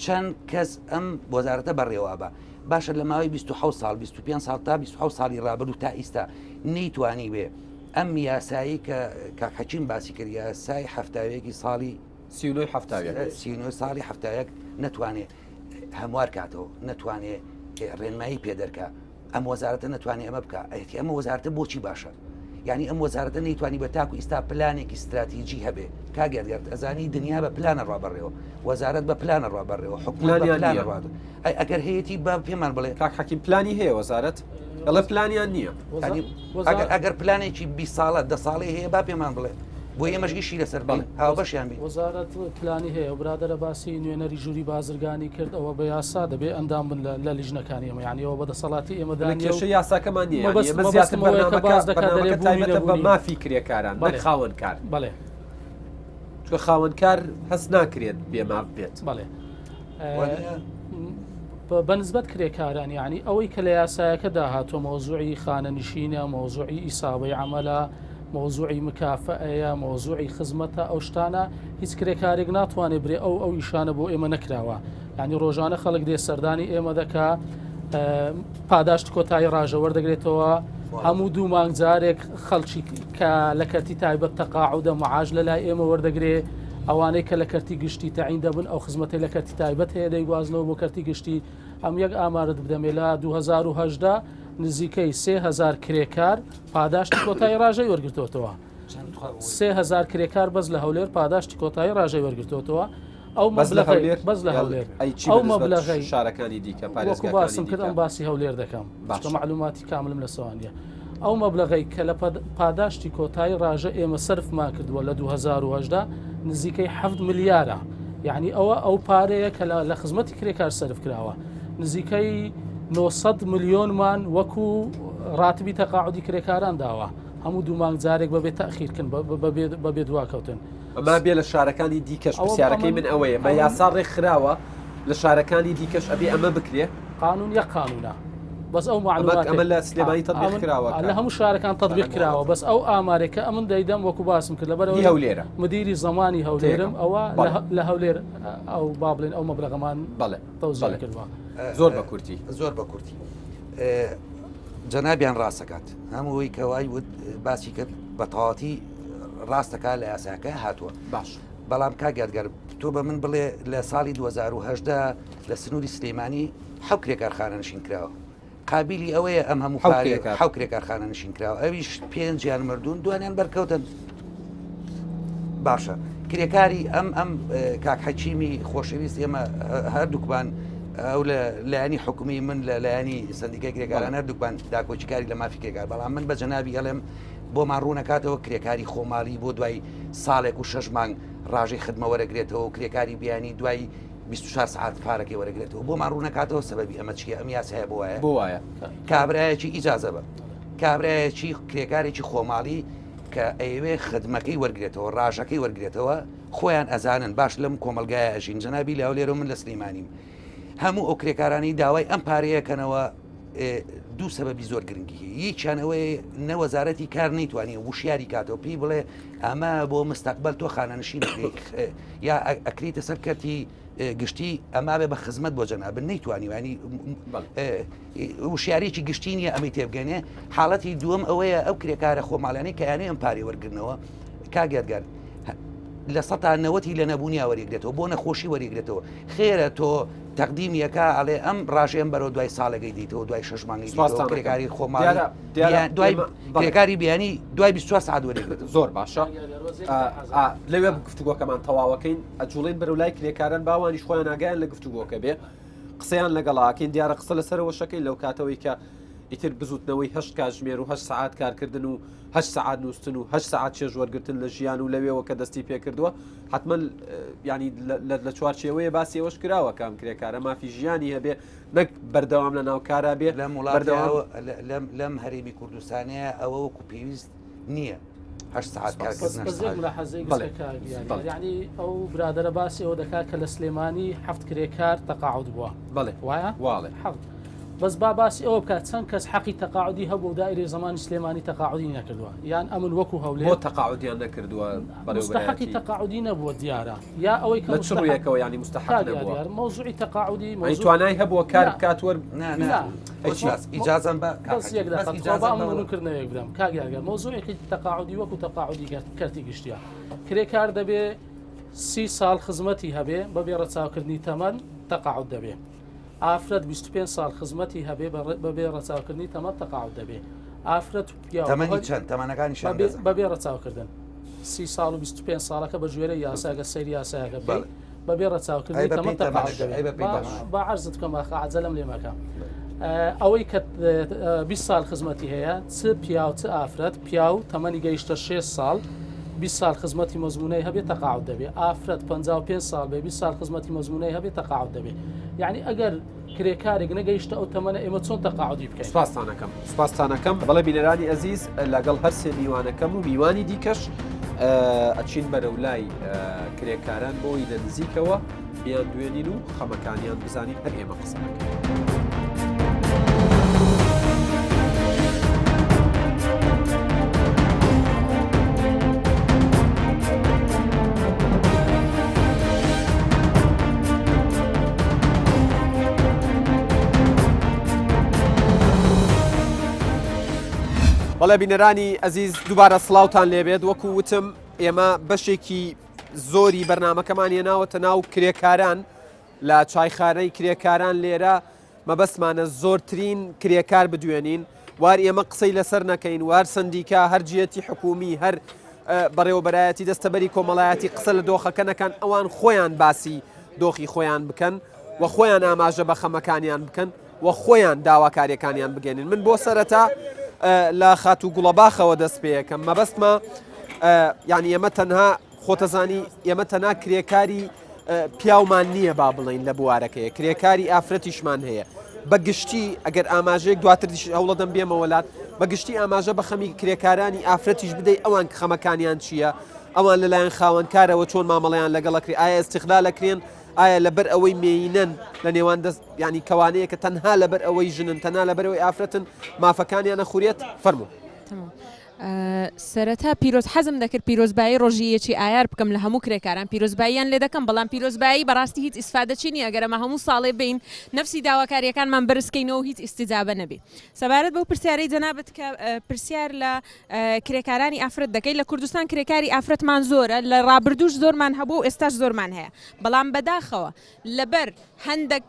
چەند کەس ئەم وەزارەتە بەڕێوە بە باشە لە ماوەی 26 ساڵ 25 ساڵ تا 26 ساڵی ڕابردوو تا ئیستا نەیتوانی بێ ئەم یاسایی کە کاک حەکیم باسی کرد یاسای هەفتاوێکی ساڵی سیونۆی هەفتاوێک سینۆ ساڵی هەفتایەک نەتوانێ هەموار کاتەوە نەتوانێ ڕێنمایی پێ دەرکە ئەم وەزارەتە نەتوانێت ئەمە بکە ئەیتی ئەمە وەزارەتە بۆچی باشە یعنی ئەم وەزارەتە نەیتوانی بە تاکو ئیستا پلانێکی استراتیجی هەبێ کاک یادگار ئەزانی دنیا بە پلانە ڕا بەڕێوە وەزارەت بە پلانە ڕا بەڕێوە حکومەت بە پلانە ڕا ئەی ئەگەر هەیەی بە پێمان بڵێ کاک حەکیم پلانی هەیە وەزارەت ئەڵێ پلانیان نییە ئەگەر ئەگەر پلانێکی 20 ساڵە دە ساڵی هەیە با پێمان بڵێ. بۆ ئێمەش ئیشی لەسەر بڵێ هاوبەشیان بین. وەزارەت پلانی هەیە و برادەرە باسی نوێنەری ژووری بازرگانی کرد ئەوە بە یاسا دەبێ ئەندام بن لە لیژنەکانی ئێمە یانی ئەوە بە دەسەڵاتی ئێمەدا لە نییە و کێشەی یاساکەمان نییە یانی مەبەست ئێمە زیاتر مەبەستم ئەوەیە کە بەرنامەکە باس دەکات دەرێ بەرنامەکە بوونی تایبەتە بە نەبوونی مافی کرێکاران نەک بەڵێ خاوەنکار بەڵێ چونکە خاوەنکار هەست ناکرێت بێ ماف بێت. بەڵێ بە نسبەت کرێکاران یعنی ئەوەی کە لە یاسایەکەدا هاتووە مەوزوعی خانەنشینە مەوزوعی ئیسابەی عەمەلە مەوزوعی مکافەئەیە مەوزوعی خزمەتە ئەو شتانە هیچ کرێکارێک ناتوانێت برێ ئەو ئەو ئیشانە بۆ ئێمە نەکراوە یعنی ڕۆژانە خەڵک دێ سەردانی ئێمە دەکا پاداشت کۆتایی ڕاژە وەردەگرێتەوە هەموو دوو مانگ جارێک خەڵکی کە لە کەرتی تایبەت تەقاعودە معاش لە لای ئێمە وەردەگرێ ئەوانەی کە لە کەرتی گشتی تەعین دەبن ئەو خزمەتی لە کەرتی تایبەت هەیە دەیگوازنەوە بۆ کەرتی گشتی ئەم یەک ئامارت بدەمێ لە 2010 نزیکەی 3000 کرێکار پاداشتی کۆتایی ڕاژەی وەرگرتووەتەوە. 3000 کرێکار بەس لە هەولێر پاداشتی کۆتایی ڕاژەی وەرگرتووەتەوە. ئەو بەس لە هەولێر بەس لە هەولێر ئەو مەبلەغەی شارەکانی دیکە پارێزگاکانی باسم کرد ئەم باسی هەولێر دەکەم باشە معلوماتی کاملم لەسەوان نییە. ئەو مەبلەغەی کە لە پاداشتی کۆتایی ڕاژە ئێمە سەرفمان کردووە لە 2010 نزیکەی 7 ملیارە یعنی ئەوە ئەو پارەیە کە لە خزمەتی کرێکار سەرف کراوە نزیکەی 900 ملیۆنمان وەکو ڕاتبی تەقاعودی کرێکاران داوە هەموو دوو مانگ جارێک بەبێ تەخیرکن بەبێ دواکەوتن. ئەما بێ لە شارەکانی دیکەش پرسیارەکەی من ئەوەیە بە یاسا ڕێکخراوە لە شارەکانی دیکەش ئەبێ ئەمە بکرێ؟ قانون یەک قانونە بەس ئەو معلومات ئەمە لە سلێمانی تطبیق کراوە لە هەموو شارەکان تطبیق کراوە بەس ئەو ئامارێک کە ئەمن دەیدەم وەکو باسم کرد لەبەر هەولێرە مدیری زمانی هەولێرم ئەوە لە هەولێر ئەو با بڵێن ئەو مەبلەغەمان بەڵێ تەوزیع کردووە. زۆر بە کورتی. زۆر بە کورتی. جەنابیان ڕاستەکات هەمووی کەوای وت باسی کرد بە تەواتی ڕاستەکە لە یاساکە هاتووە باش بەڵام کاک یادگار تۆ بە من بڵێ لە ساڵی 2010 لە سنووری سلەیمانی حەو کرێکار خانەنشین کراوە قابلی ئەوەیە ئەم هەموو حەو کرێکار خانەنشین کراوە ئەویش پێنجیان مردوون دوانیان بەرکەوتن باشە کرێکاری ئەم ئەم کاک حەکیمی خۆشەویست ئێمە هەردووکمان ئەو لە لایەنی حکومی من لە لایەنی سندیکای کرێکاران هەردووکمان داکۆکیکاری لە مافی کرێکار بەڵام من بە جەنابی ئەڵێم بۆمان ڕوونەکاتەوە کرێکاری خۆماڵی بۆ دوای ساڵێک و شەش مانگ ڕاژەی خدمە وەرەگرێتەوە و کرێکاری بیانی دوای 24 سعات پارەکەی وەرەگرێتەوە بۆمان ڕوونەکاتەوە سەبەبی ئەمە چییە ئەم یاسایە بۆ وایە بۆ وایە کابرایەکی ئیجازە بە کابرایەکی کرێکارێکی خۆماڵی کە ئەیەوێ خدمەکەی وەرگێتەوە ڕاژەکەی وەرگێتەوە خۆیان ئەزانن باش لەم کۆمەلگایە ئەژین جەنابی لە هەولێرە من لە سلیمانیم هەموو ئەو کرێکارانی داوای ئەم پارەیەکەنەوە دوو سەبەبی زۆر گرنگی هەیە یەکیان ئەوەیە نە وەزارەتی کار نەیتوانیە وشیاری کاتەوە پێی بڵێ ئەمە بۆ مستەقبل تۆ خانەنشین یا ئەکریتە سەر کەرتی گشتی ئەما بێ بە خزمەت بۆ جەناب نەیتوانی وانی وشیارێکی گشتی نییە ئەمەی تێبگەنێ حاڵەتی دووەم ئەوەیە ئەو کرێکارە خۆماڵیانەی کەیانەی ئەم پارەی وەرگرنەوە کاگەرگەر لە سەتا نەوەتی لە نەبوونیا وەریگرێتەوە بۆ نەخۆشی وەریگرێتەوە خێرە تۆ تەقدیم یەکا ئەڵێ ئەم ڕاژێم بەرەو دوای ساڵێکی دیتەوە دوای شش مانگی سوپاستان کرێکاری ئەکەم. خۆماڵی دیارە دیارە بیان- دوای ئێمە- بەڵێ. کرێکاری بیانی دوای 24 سعات وەریگرێتەوە زۆر باشە ئا، ئا، لەوێ گفتوگۆکەمان تەواوەکەین ئەجوڵێن بەرەو لای کرێکاران باوانیش خۆیان ئاگایان لە گفتوگۆکە بێ قسەیان لەگەڵاکەین دیارە قسە لەسەرەوە شەکەین لەو کاتەوەی کە ئیتر بزوتنەوەی هەشت کاتژمێر و هەشت سەعات کارکردن و هەشت سەعات نووستن و هەشت سەعات چێژ وەرگرتن لە ژیان و لەوێوە کە دەستی پێکردووە حتمما ینی لە چوارچێوەیە باسی ئەوەش کراوە کام کرێکارە مافی ژیانی هەبێ نەک بەردەوام لە ناو کارا بێ لەم وڵاتەوە لەم هەرێمی کوردستانەیە ئەوە وەکو پێویست نییە. هەشت سەعات کارکردن بەس یەک ملاحەزەی بەڵێ. کاک دیاری. بەڵێ. یعنی ئەو برادەرە باسی ئەوە دەکات کە لە سلێمانی حەفت کرێکار تەقاعود بووە بەڵێ وایە واڵێ حەفت بەس با باسی ئەوە بکات چەند کەس حەقی تەقاعودی هەبوو و دائیرەی زەمانی سلێمانی تەقاعودی نەکردووە یان ئەمن وەکو بۆ هەولێر تەقاعودیان نەکردووە مستحقی بەڕێوەبەرایەتی تەقاعودی نەبووە دیارە یا ئەوەی کە لە چ مستحق ڕوویەکەوە یانی مستحق کاک نەبووە یادگار مەوزوعی تەقاعودی یانی مەوزوع توانای هەبووە کار نا. بکات وەر نا نا. نا ئەی چی؟ ئیجازەم بە کاک بەس یەک حەکیم. بەس دەقە تخوا با ئیجازەم ئەمن بە ڕوونکردنەوەیەک بدەم کاک یادگار مەوزوعێکی تەقاعودی وەکو تەقاعودی کەرتی گشتیە کرێکار دەبێ سی ساڵ خزمەتی هەبێ بەبێ ڕەچاوکردنی تەمەن تەقاعود دەبێ ئافرەت 25 ساڵ خزمەتی هەبێ بەبێ ڕەچاوکردنی تەمەن تەقاعود دەبێ ئافرەت و پیاو تەمەنی چەند تەمەنەکانیشیان بەبێ بەبێ ڕەچاوکردن سی ساڵ و 25 ساڵەکە بە گوێرەی یاساگە سەیری یاسایەکە بکەی بەبێ ڕەچاوکردنی تەمەن تەقاعود دەبێت با عەرزت بکەم ئاخە عەجەلەم لێ مەکە ئەوەی کە 20 ساڵ خزمەتی هەیە چ پیاو چ ئافرەت پیاو تەمەنی گەیشتە 6 ساڵ. 20 ساڵ خزمەتی مەزمونەی هەبێ تەقاعد دەبێ ئافرەت 55 ساڵ بێ 20 ساڵ خزمەتی مەزمونەی هەبێ تەقاعد دەبێ یعنی ئەگەر کرێکارێک نەگەیشتە ئەو تەمەنە ئێمە چۆن تەقاعدی بکەین؟ سپاستانەکەم سپاستانەکەم بەڵێ بینەرانی ئەزیز لەگەڵ هەرسێ میوانەکەم و میوانی دیکەش ئەچین بەرەو لای کرێکاران بۆی لە نزیکەوە بیان دوێنین و خەمەکانیان بزانین هەر ئێمە قسە دەکەین. بەڵێ بینەرانی ئەزیز دووبارە سڵاوتان لێبێت وەکو وتم ئێمە بەشێکی زۆری بەرنمەکەمان هێناوەتە ناو کرێکاران لە چایخانەی کرێکاران لێرە مەبەستمانە زۆرترین کرێکار بدوێنین وار ئێمە قسەی لەسەر نەکەین وار سندیکا هەر جیەتی حکومی هەر بەڕێوەبەرایەتی دەستەبەری کۆمەڵایەتی قسە لە دۆخەکە نەکەن ئەوان خۆیان باسی دۆخی خۆیان بکەن و خۆیان ئاماژە بە خەمەکانیان بکەن و خۆیان داواکاریەکانیان بگەێنن من بۆ سەرەتا لە خاتوو گوڵەباخەوە دەست پێەکەم مەبەستمە یعنی ئێمە تەنها خۆتەزانی ئێمە تەنها کرێکاری پیاومان نییە با بڵین لە بوارەکەیە کرێکاری ئافرەتیشمان هەیە بە گشتی ئەگەر ئاماژەیەک دواتر هەوڵەدەم بێمە وەلات بە گشتی ئاماژە بە خەمی کرێکارانی ئافرەتیش بدەی ئەوان خەمەکانیان چییە ئەوان لەلایەن خاوەنکارەوە چۆن مامەڵیان لەگەڵەکری ئایا استغلال ئەکرێن ئایا لەبەر ئەوەی مێینەن لە نێوان دەست ینی کەوانەیە کە تەنها لەبەر ئەوەی ژنن تەنها لەبەرەوەی ئافرەتن مافەکانیان نەخورێت فەرموو. تەمام. سەرەتا پیرۆز حەزم دەکرد پیرۆزبایی ڕۆژی یەکی ئایار بکەم لە هەموو کرێکاران پیرۆزباییان لێ دەکەم بەڵام پیرۆزبایی بەڕاستی هیچ ئیسفادەچی نییە ئەگەر ئەمە هەموو ساڵێ بین نەفسی داواکاریەکانمان بەرزکەینەوە و هیچ ئیستیجابە نەبی سەبارەت بەو پرسیارەی جەنابت کە پرسیار لە کرێکارانی ئافرەت دەکەی لە کوردستان کرێکاری ئافرەتمان زۆرە لە ڕابردووش زۆرمان هەبوو و ئێستاش زۆرمان هەیە بەڵام بەداخەوە لەبەر هەندێک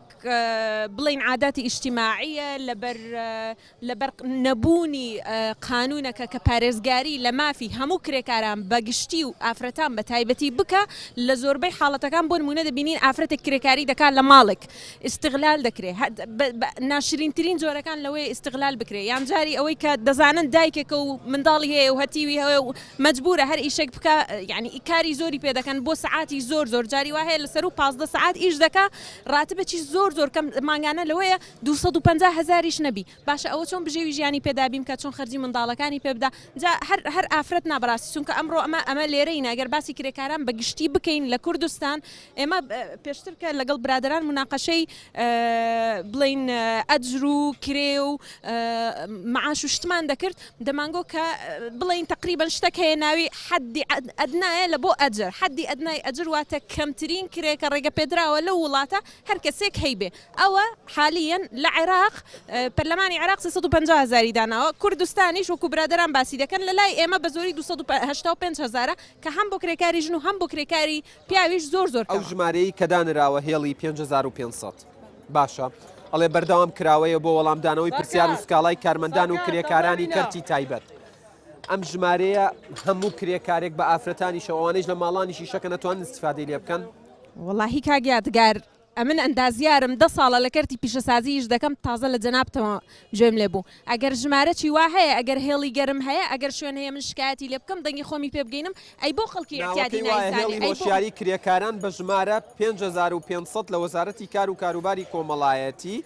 بڵین عاداتی ئیجتیماعیە لەبەر لەبەر نەبوونی قانوونەکە کە پارێزگاری لە مافی هەموو کرێکاران بە گشتی و ئافرەتان بە تایبەتی بکا، لە زۆربەی حاڵەتەکان بۆ نموونە دەبینین ئافرەتێک کرێکاری دەکا لە ماڵێک ئیستغلال دەکرێ بە ناشرینترین جۆرەکان لەوەیە ئیستغلال بکرێ یان جاری ئەوەی کە دەزانن دایکێکە و منداڵی هەیە و هەتیوی هەیە و مەجبوورە هەر ئیشێک بکا یانی کاری زۆری پێ دەکەن بۆ سەعاتی زۆر زۆر جاری وا هەیە لە سەروو 15 سەعات ئیش دەکا ڕاتبێکی زۆر زۆر کەم مانگانە لەوەیە 250 هەزاریش نەبی باشە ئەوە چۆن بژێوی ژیانی پێ دابین بکا چۆن خەرجی منداڵەکانی پێ بدا جا هەر هەر ئافرەت نا بەڕاستی چونکە ئەمڕۆ ئەمە ئەمە لێرەین ئەگەر باسی کرێکاران بە گشتی بکەین لە کوردستان ئێمە پێشتر کە لەگەڵ برادەران موناقەشەی بڵێین ئەجر و کرێ و معاش و شتمان دەکرد دەمانگۆ کە بڵێین تقریبا شتێک هەیە ناوی حەدی ئەدنایە لە بۆ ئەجر حەدی ئەدنای ئەجر واتە کەمترین کرێ کە ڕێگە پێدراوە لەو وڵاتە هەر کەسێک هەیبێ ئەوە حالیەن لە عێراق پەرلەمانی عێراق 350 هەزاری داناوە کوردستانیش وەکو برادەران باسی دەکەن لە لای ئێمە بە زۆری 285 هەزارە کە هەم بۆ کرێکاری ژن و هەم بۆ کرێکاری پیاویش زۆر زۆر ئەو کەمە. ژمارەیەی کە دانراوە هێڵی 5500 باشە ئەڵێ بەردەوام کراوەیە بۆ وەڵامدانەوەی پرسیار و سکاڵای کارمەندان و کرێکارانی کەرتی تایبەت. ئەم ژمارەیە هەموو کرێکارێک بە ئافرەتانیشەوە ئەوانەیش لە ماڵانیش ئیشەکەن ئەتوانن ئیستیفادەی لێ بکەن؟ وەڵاهی کاک یادگار ئەمن ئەندازیارم دە ساڵە لە کەرتی پیشەسازی ئیش دەکەم تازە لە جەنابتەوە گوێم لێ بوو ئەگەر ژمارەکی وا هەیە ئەگەر هێڵی گەرم هەیە ئەگەر شوێن هەیە من شکایەتی لێ بکەم دەنگی خۆمی پێ بگەینم ئەی بۆ خەڵکی ئیعتیادی ناوەکەی وایە نایزانێ هێڵی ئەی بۆ. هۆشیاری کرێکاران بە ژمارە 5500 لە وەزارەتی کار و کاروباری کۆمەڵایەتی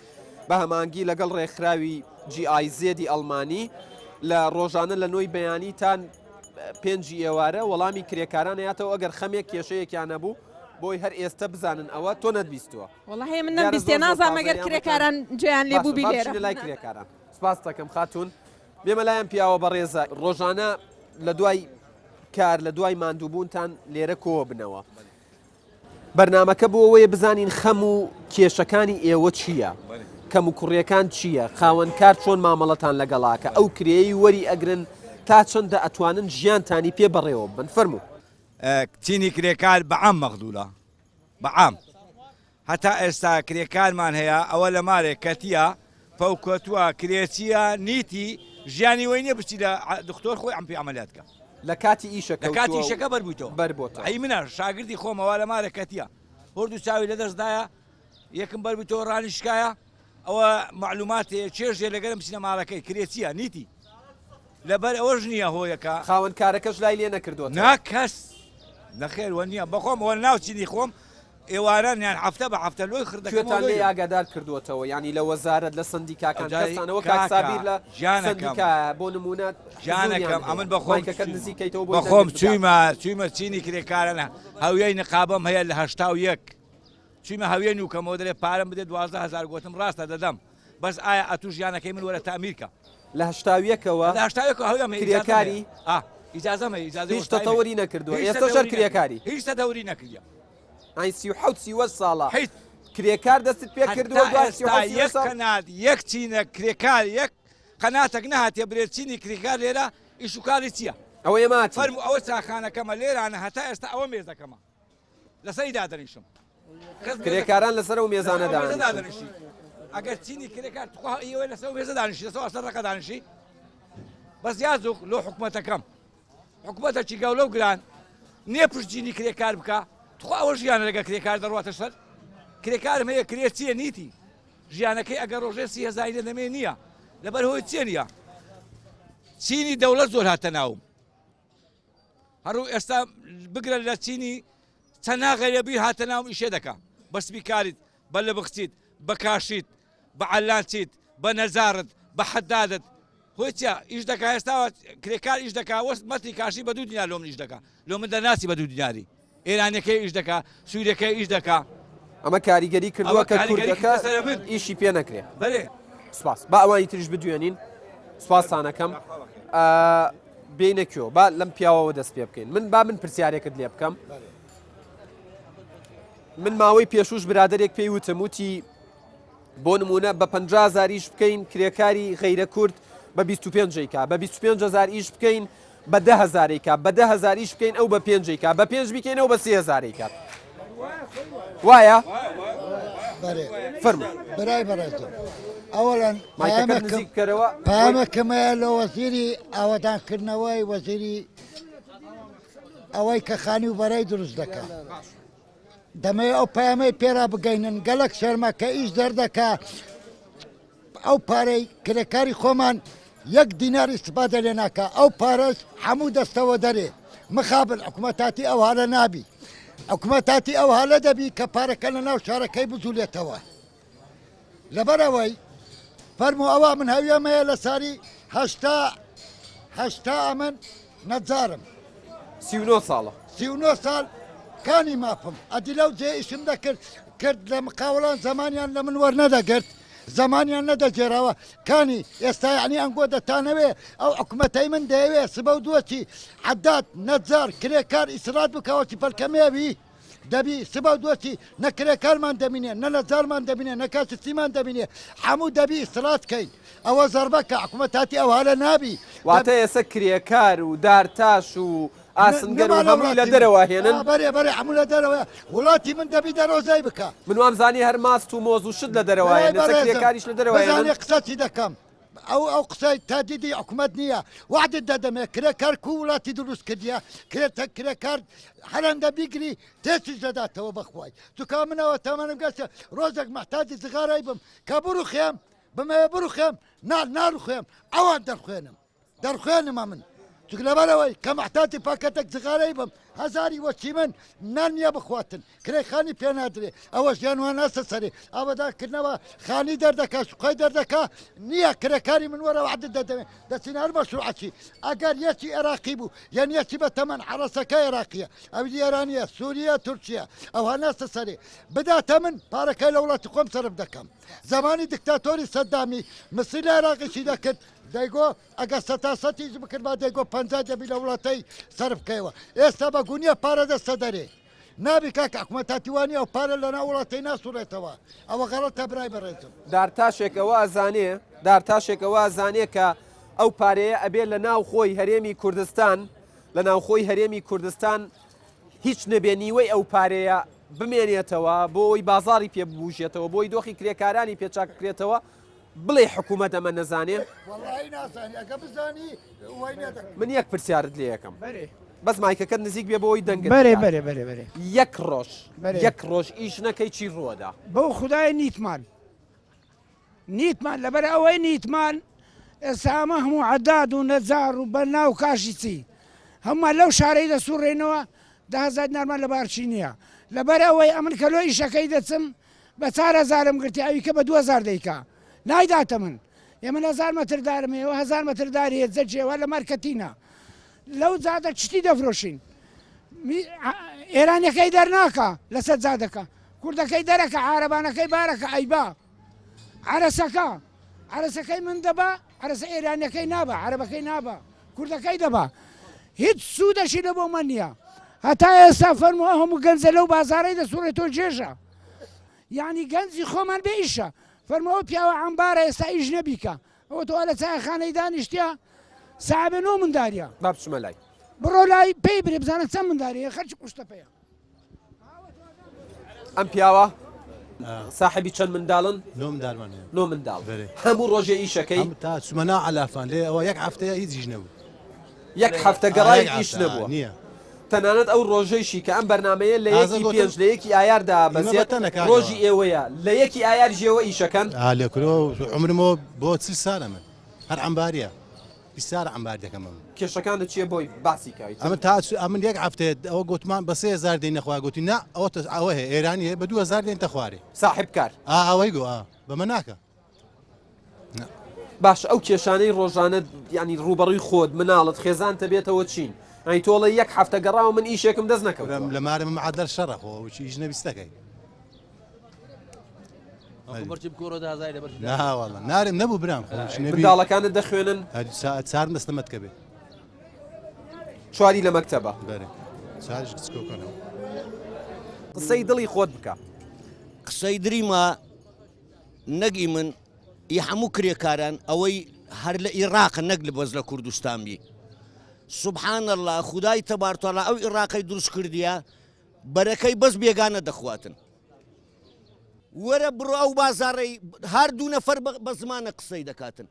بە هەماهەنگی لەگەڵ ڕێکخراوی GIZ ی ئەڵمانی لە ڕۆژانە لە نۆی بەیانی تا پێنجی ئێوارە وەڵامی کرێکاران ئەیاتەوە ئەگەر خەمێک کێشەیەکیان هەبوو بۆی هەر ئێستە بزانن ئەوە تۆ نەتبیستووە. وەڵاهی من دیارە نەمبیستیە زۆر زۆر نازانم تازەیە ئەگەر ئەم کرێکاران گوێیان لێ باشە بووبی با لێرە بچینە لای کرێکاران سپاست دەکەم خاتوون بێمە لای ئەم پیاوە بەڕێزە ڕۆژانە لە دوای کار لە دوای ماندووبوونتان لێرە کۆوە بنەوە بەرنامەکە بۆ ئەوەیە بزانین خەم و کێشەکانی ئێوە چییە کەم و کوڕیەکان چییە خاوەن کار چۆن مامەڵەتان لەگەڵاکە ئەو کرێی وەری ئەگرن تا چەندە ئەتوانن ژیانتانی پێ بەڕێوە بن فەرموو. چینی کرێکار بە عام مەغدورە بە عام هەتا ئێستا کرێکارمان هەیە ئەوە لە مارێک کەتیە پەوکەتوە کرێچیە نیتی ژیانی وەی نیە بچی لە دکتۆر خۆی ئەم پێ عملیات کە لە کاتی ئیشە لە کاتی ئیشەکە بەربوویتەوە بەربۆتەوە ئەی منە شاگردی خۆمەوە لە مارێک کەتیە هۆردوو چاوی لەدەست دایە یەکم بەربوویتەوە ڕانی شکایە ئەوە معلوماتێ چێژێ لەگەرم بچینە ماڵەکەی کرێچیە نیتی. لەبەر ئەوەش نییە هۆیەکە. خاوەن کارەکەش لای لێ نەکردۆتەوە. نا کەس نەخێر وە نییە بەخۆم وە ناو چینی خۆم ئێواران یان هەفتە بە هەفتە لۆی خڕ دەکەمەوە کوێتان لۆی لێی ئاگادار کردووەتەوە یانی لە وەزارەت لە سەندیکاکان ئەوجا کەستانەوە کاک کاکە سابیر لە گیانەکەم سەندیکایە بۆ نموونە حزوریان گیانەکەم هەیە ئەمن بەخۆم مایکەکەت نزیک کەیتەوە بۆی بەخۆم دەنگت بگات. چوویمە چوویمە چینی کرێکاران هەویەی نقابەم هەیە لە 81 چوویمە هەویە نوکەمەوە دەرێ پارەم بدە 12 هەزار گۆتم ڕاستە دەدەم بەس ئایا ئەتوو ژیانەکەی من وەرە تەئمیر کە. لە هەشتاویەکەوە لە هەشتاویەکەوە هەویەم هەیە ئیجازەم هەیە کرێکاری ئا ئیجازەم هەیە ئیجازەی هیچ وەستاییم هەیە تەتەوری نەکردووە هیچ ئێستەش هەر تەتەوری نەکردیە کرێکاری. هیچ تەتەوری نەکردیە. ئای 37 38 ساڵە هیچ کرێکار دەستت پێ کردووە هەتا دوای ئێستا 37 38 یەک ساڵ قەنات یەک چینە کرێکار یەک قەناتەک نەهاتیە برێ چینی کرێکار لێرە ئیش و کاری چییە؟ ئەوە ئێمە هاتین. فەرموو ئەوە چاخانەکەمە لێرانە هەتا ئێستا ئەوە مێزەکەمە لەسەری دادەنیشم کەس مێزەکە کرێکاران لەسەر ئەو مێزانە لەسەر ئەو مێزە دانیشن. دادەنیشی ئەگەر چینی کرێکار تخوا ئێوە لەسەر ئەو مێزە دانیشی لەسەر ئەسەر ڕەقە دانیشی بەس یازوخ لۆ حکومەتەکەم حکومەتەکی گەورە و گران نییە پشتگیری کرێکار بکا تخوا ئەوە ژیانە لەگە کرێکار دەڕواتە سەر کرێکارم هەیە کرێ چییە نیتی ژیانەکەی ئەگەر ڕۆژێ سی هەزاری لە دەمێ نییە لەبەر هۆی چیە نییە چینی دەوڵەت زۆر هاتە ناوم هەڕوو ئێستا بگرە لە چینی چەنا غەیرەبیر هاتە ناوم ئیشێ دەکا بە سپیکاریت بە لبخچیت بە کاشیت بە عەلانچیت بە نەجاڕت بە حەدادت هۆی چیە ئیش دەکا ئێستا کرێکار ئیش دەکا وەست مەتری کاشی بە دوو دینار لۆ من ئیش دەکا لۆ من دەناسی بە دوو دیناری ئێرانیەکەی ئیش دەکا سووریەکەی ئیش دەکا ئەمە کاریگەری کردووە ئەوە کە کاریگەری کوردەکە کردە سەر من. ئیشی پێ نەکرێ بەرێ سپاس با ئەوانی تریش بدوێنین سپاستانەکەم ئا، بێینە کوێ با لەم پیاوەوە دەست پێ بکەین من با من پرسیارێکت لێ بکەم من ماوەی پێشوش برادێک پێی وتم وتی بۆ نمونە بە 50 هزار ئیش بکەین کرێکاری غەیرە کورد بە 25 کا بە 25 هزار ئیش بکەین بە ده هزاری کا بە ده هزار ئیش بکەین ئەو بە پێنج کا بە پێنج بیکەین ئەو بە سێ هزاری کات وایە فەرموو برای بەڕێزم ئەوەڵەن مایکەکەت نزیک بکەرەوە پامەکەم هەیە لە وەزیری ئاوەدانکردنەوەی وەزیری ئەوەی کە خانی و بەرەی دروست دەکا دەمەوێ ئەو پەیامەی پێرا بگەینن گەلک شەرمە کە ئیش دەردەکا ئەو پارەی کرێکاری خۆمان یەک دینار ئیستفادە لێ ناکا ئەو پارەش هەموو دەستەوە دەرێ مخابن حکومەتاتی ئەو هالە نابی حکومەتاتی ئەو هالە دەبی کە پارەکە لە ناو شارەکەی بزولێتەوە لەبەرئەوەی فەرموو ئەوە من هەویەم هەیە لە ساری هەشتا هەشتا ئەمن نەجارم 39 ساڵە 39 ساڵ کانی مافم ئەدی لەو جێ ئیشم دەکرد کرد لە مقاوڵان زمانیان لە من وەرنەدەگرت زمانیان نەدەگێراوە کانی ئێستا یعنی ئەنگۆ دەتانەوێ ئەو حکومەتەی من دەیەوێ سبە و دووەچی حەداد نەجار کرێکار ئیسرات بکەوەچی پەلکەمێوی دەبی سبە و دۆچی نە کرێکارمان دەبینێ نە نەجارمان دەبینێ نە کاسپچیمان دەبینێ هەموو دەبی ئیسترات کەین ئەوە زەربە کە حکومەتاتی ئەوهالە نابی واتە ئێستا کرێکار و دارتاش و ئاسنگەر و هەمووی لە دەرەوە هێنن بەرێ بەرێ هەموو لە دەرەوە وڵاتی من دەبی دەرۆزای بکە من وام زانی هەر ماست و مۆز و شت لە دەرەوە هێنن ئێستا کرێکاریش لە دەرەوە هێنن بزانێ قسە چی دەکەم ئەو ئەو قسەی تادیدی حکومەت نییە وعدت دەدەمێ کرێکار کو وڵاتی دروست کردیە کرێتە کرێکار هەرەندە بیگری تێچش دەداتەوە بەخوای چکا منەوە تەمەنم گەشتە ڕۆژێک محتاجی زغارای بم کە بڕوخێم بمەوێ بڕوخێم نا ناڕوخێم ئەوان دەرخوێنم دەرخوێنم ئەمن چونکە لەبەرئەوەی کە محتاجی پاکەتێک جغارەی بم هەزاری وەچی من نان نییە بخواتن کرێ خانی پێ نادرێ ئەوە ژیان وان ناستە سەرێ ئاوەدان کردنەوە خانی دەردەکا شوقای دەردەکا نییە کرێکاری من وەرە وعدت دەدەمێ دەچین هەر مەشروعەچی ئەگەر یەکی عێراقی بوو یان یەکی بە تەمەن حەڕەسەکە عێراقیە ئەوی ئێرانیە سووریە تورکیە ئەوها ناستە سەرێ بداتە من پارەکەی لە وڵاتی خۆم سەرف دەکەم زمانی دکتاتۆری سەدامی مسی لە عێراقیشی دەکرد دەیگۆ ئەگەر سەتا سەتیش بکردبا دەیگۆ 50 دەبی لە وڵاتەی سەرف بکەیەوە ئێستا بە گونیە پارە دەستە دەرێ نابی کاک حکومەتاتی وانیە ئەو پارە لەناو وڵاتەی ناسوڕێتەوە ئەوە غەڵەتە برای بەڕێزم. دارتاشێک ئەوە ئەزانێ دارتاشێک ئەوە ئەزانێ کە ئەو پارەیە ئەبێ لە ناوخۆی هەرێمی کوردستان لە ناوخۆی هەرێمی کوردستان هیچ نەبێ نیوەی ئەو پارەیە بمێنێتەوە بۆ ئەوەی بازاڕی پێ ببوژێتەوە بۆی دۆخی کرێکارانی پێ چاک بکرێتەوە بڵێ حکوومەت ئەمە نەزانێ؟ وەڵاهی نازانی ئەگە بزانی وای نەدەکرد. من یەک پرسیارت لێ ئەکەم بەس مایکەکەت نزیک بێ بۆ ئەوەی دەنگت بەرێ بگات. بەرێ بەرێ بەرێ. یەک ڕۆژ بەرێ. یەک ڕۆژ ئیش نەکەی چی ڕووەدا؟ بەو خودایە نیتمان نیتمان لەبەر ئەوەی نیتمان. ئێستا ئەمە هەموو عەداد و نەجار و بەننا و کاشی چی هەموومان لەو شارەی دەسوڕێینەوە 10,000 دینارمان لە بارچی نییە لەبەر ئەوەی ئەمن کە لۆ ئیشەکەی دەچم بە چار هەزارم گرتی ئەوی کە بە 2000 دەیکا نایداتە من ئێمە هەزار مەتر دارم هەیە و هەزار مەتر داری هەیە جەجێوە لە مارکەتینە لەو جادە چتی دەفرۆشین ئێرانەکەی دەرناکە لەسەر جادەکە کوردەکەی دەرەکە عارەبانەکەی بارەکە ئەیبا عەرەسەکە عەرەسەکەی من دەبا عەرەسە ئێرانیەکەی نابا عەرەبەکەی نابا کوردەکەی دەبا هیچ سوودەشی لە بۆ من نییە هەتا ئێستا فەرموو ئەو هەموو گەنجە لەو بازارەی دەسوڕێتەوە جێژە یعنی گەنجی خۆمان بێ ئیشە فەرموو ئەو پیاوە عەمبارە ئێستا ئیش نەبیکە ئەوە تۆ لە چایخانەی دانیشتە ساعبێ نۆ منداریە با بچمە لای بڕۆ لای پێی برێ بزانە چەند منداریە خەرکی قوشتەپەیە ئەم پیاوە ساحبی چەند منداڵن؟ نۆ مندالمان هەیە. نۆ منداڵ. هەموو ڕۆژێ ئیشەکەی؟ تا چوومە ناو عەلافان لێ ئەوە یەک هەفتەیە هیچ ئیش نەبوو. یەک هەفتە گەڕای ئیش نەبووە. نییە. تەنانەت ئەو ڕۆژەیشی کە ئەم بەرنامەیە لە یەکی پێنج لە یەکی ئایاردا بەزێت ڕۆژی ئێوەیە لە یەکی ئایاریش ئێوە ئیشەکەن؟ ئا لێ کورە عومرمەوە بۆ 40 سالە من هەر عەمباریە. 24 عەمبار دەکەم ئەمن. کێشەکانت چیە بۆی باسی کە ئیتر. ئەمن تا ئەمن یەک هەفتەیە ئەوە گۆتمان بە 3000 دێینە خوار گۆتی نا ئەوە ئەوە هەیە ئێرانی هەیە بە 2000 دێنتە خوارێ. ساحب کار. ئا ئەوەی گۆ ئا بەمە ناکا. باش ئەو کێشانەی ڕۆژانە ینی ڕووبەڕووی خۆت مناڵت خێزانتە بێتەوە چین ئەی تۆڵە یەک هەفتە گەڕاوە من ئیشێکم دەست نەکەوتووە. لە مارم عادەل شەڕە خۆ ئەو ئیش نەبیستەکەی. نارم نەبوو برام منداڵەکانت دەخوێنن چار دەستە مەتکە بێ چواری لە مەکتەبە چارش کچکۆکەنەوە قسەی دڵی خۆت بکە قسەی دریمە نەگی من ئی هەموو کرێکاران ئەوەی هەر لە ئیراق نەک لە بەس لە کوردستان بی سبحان الله خدای تەبارتەڵا ئەو ئیراقی دروست کردیە بەرەکەی بەس بێگانە دەخواتن. وەرە بڕۆ ئەو بازاڕەی هەر دوو نەفەر بە زمانە قسەی دەکاتن.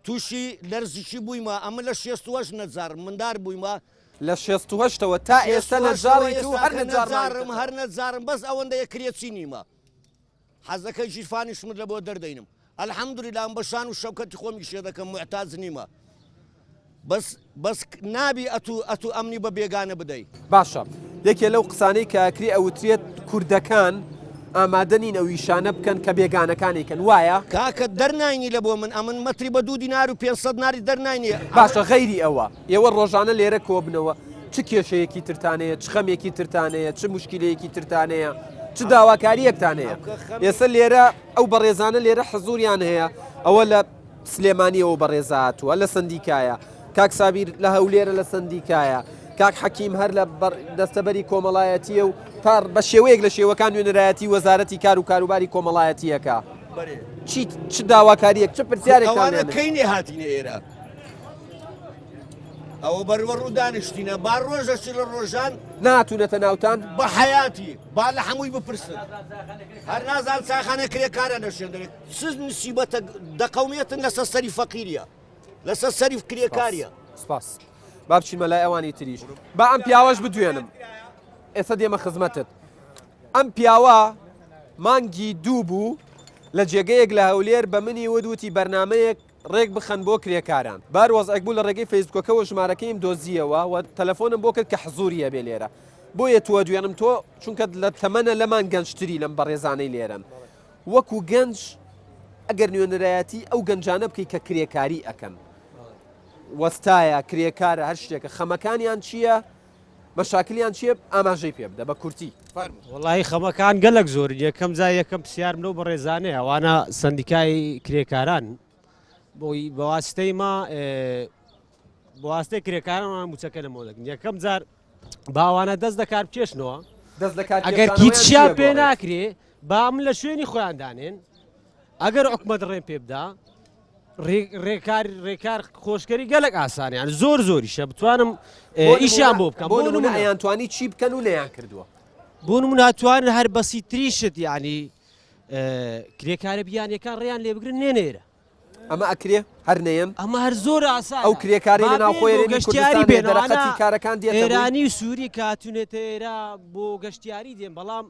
تووشی لەرزشی بوویمە ئەمە لە شێست و هەشت نەجارم مندار بوویمە. لە شێست و هەشتەوە تا ئێستا نەجاڕیت و هەر نەجارم هەر نەجارم بەس ئەوەندەیە کرێچی نیمە. حەزەکەی ژیرفانیشمت لە بۆ دەردەینم الحمدللە ئەم بە شان و شەوکەتی خۆم ئیشێ دەکەم موعتاج نیمە بەس بەس نابی ئەتو ئەتو ئەمنی بە بێگانە بدەی. باشە یەکێ لەو قسانەی کە ئەکرێ ئەوترێت کوردەکان ئامادە نین ئەو ئیشانە بکەن کە بێگانەکان ئەیکەن وایە؟ کاکە دەرناینی لە بۆ من ئەمن مەتری بە دوو دینار و 500 ناری دەرناینی. باشە غەیری ئەوە ئێوە ڕۆژانە لێرە کۆبنەوە چ کێشەیەکی ترتان هەیە، چ خەمێکی ترتان هەیە، چ موشکیلەیەکی ترتان هەیە، چ داواکارییەکتان هەیە؟ ئێستا لێرە ئەو بەڕێزانە لێرە حزوریان هەیە، ئەوە لە سلێمانیەوە بەڕێزە هاتووە لە سەندیکایە، کاک سابیر لە هەولێرە لە سەندیکایە، کاک حەکیم هەر لە دەستەبەری کۆمەڵایەتییە و تا بە شێوەیەک لە شێوەکان نوێنەرایەتی وەزارەتی کار و کاروباری کۆمەڵایەتییەکە. چی چ داواکارییەک چ پرسیارێکتان ئەوانە کەی نەهاتینە ئێرە؟ ئەوە بەروە ڕوو دانیشتینە با ڕۆژەشی لە ڕۆژان ناتونەتە ناوتان بە حیاتی با لە هەمووی بپرسن هەر نازان چاخانە کرێکارە لە شوێن دەرێت چ نسیبەتە دەقەومێتن لەسەر سەری فەقیریە لەسەر سەری کرێکاریە سپاس با بچینمە لای ئەوانی تریش با ئەم پیاوەش بدوێنم ئێستا دێمە خزمەتت ئەم پیاوە مانگی دوو بوو لە جێگەیەک لە هەولێر بە منی ود وتی بەرنمەیەک ڕێک بخەن بۆ کرێکاران. بار وەزعێک بوو لە ڕێگەی فەیسبوکەکەوە ژمارەکەیم دۆزییەوە و تەلەفۆنم بۆ کرد کە حزوری هەبێ لێرە. بۆیە تۆ دوێنم تۆ چونکە لە تەمەنە لەمان گەنجتری لەم بەڕێزانەی لێرەن. وەکو گەنج ئەگەر نوێنەرایەتی ئەو گەنجانە بکەی کە کرێکاری ئەکەن. وەستایە، کرێکارە، هەر شتێکە خەمەکانیان چییە؟ مەشاکلیان چییە؟ ئاماژەی پێ بدە بە کورتی. فەرموو. وەڵاهی خەمەکان گەلەک زۆرن یەکەم جار یەکەم پرسیارم لەو بەڕێزانەیە ئەوانە سەندیکای کرێکاران بۆی بەواستەی ما بەواستەی کرێکاران موچەکە لەمەوە دەکەن یەکەم جار باوانە دەست دەکار بکێشنەوە دەست لەکار ئەگەر کیچیان پێ ناکرێ با من لە شوێنی خۆیان دانێن ئەگەر حکومەت ڕێن پێ بدا ڕێکار ڕێکار خۆشکەری گەلک ئاسانیان زۆر زۆریشە بتوانم ئیشیان بۆ بکەم بۆ نمونە ئەیانتوانی چی بکەن و نەیان کردووە بۆ نمونە توانن هەر بەسیتریشت یعنی کرێکارە بیانیەکان ڕێیان لێبگرن نێنێرە ئەمە ئەکرێ هەر نەیەن ئەمە هەر زۆر ئاسان ئەو کرێکاری لە ناوخۆی گەشتیاری بێنەوەتی کارەکان دێت ئێرانی و سووری کاتونێتە ئێرە بۆ گەشتیاری دێن بەڵام.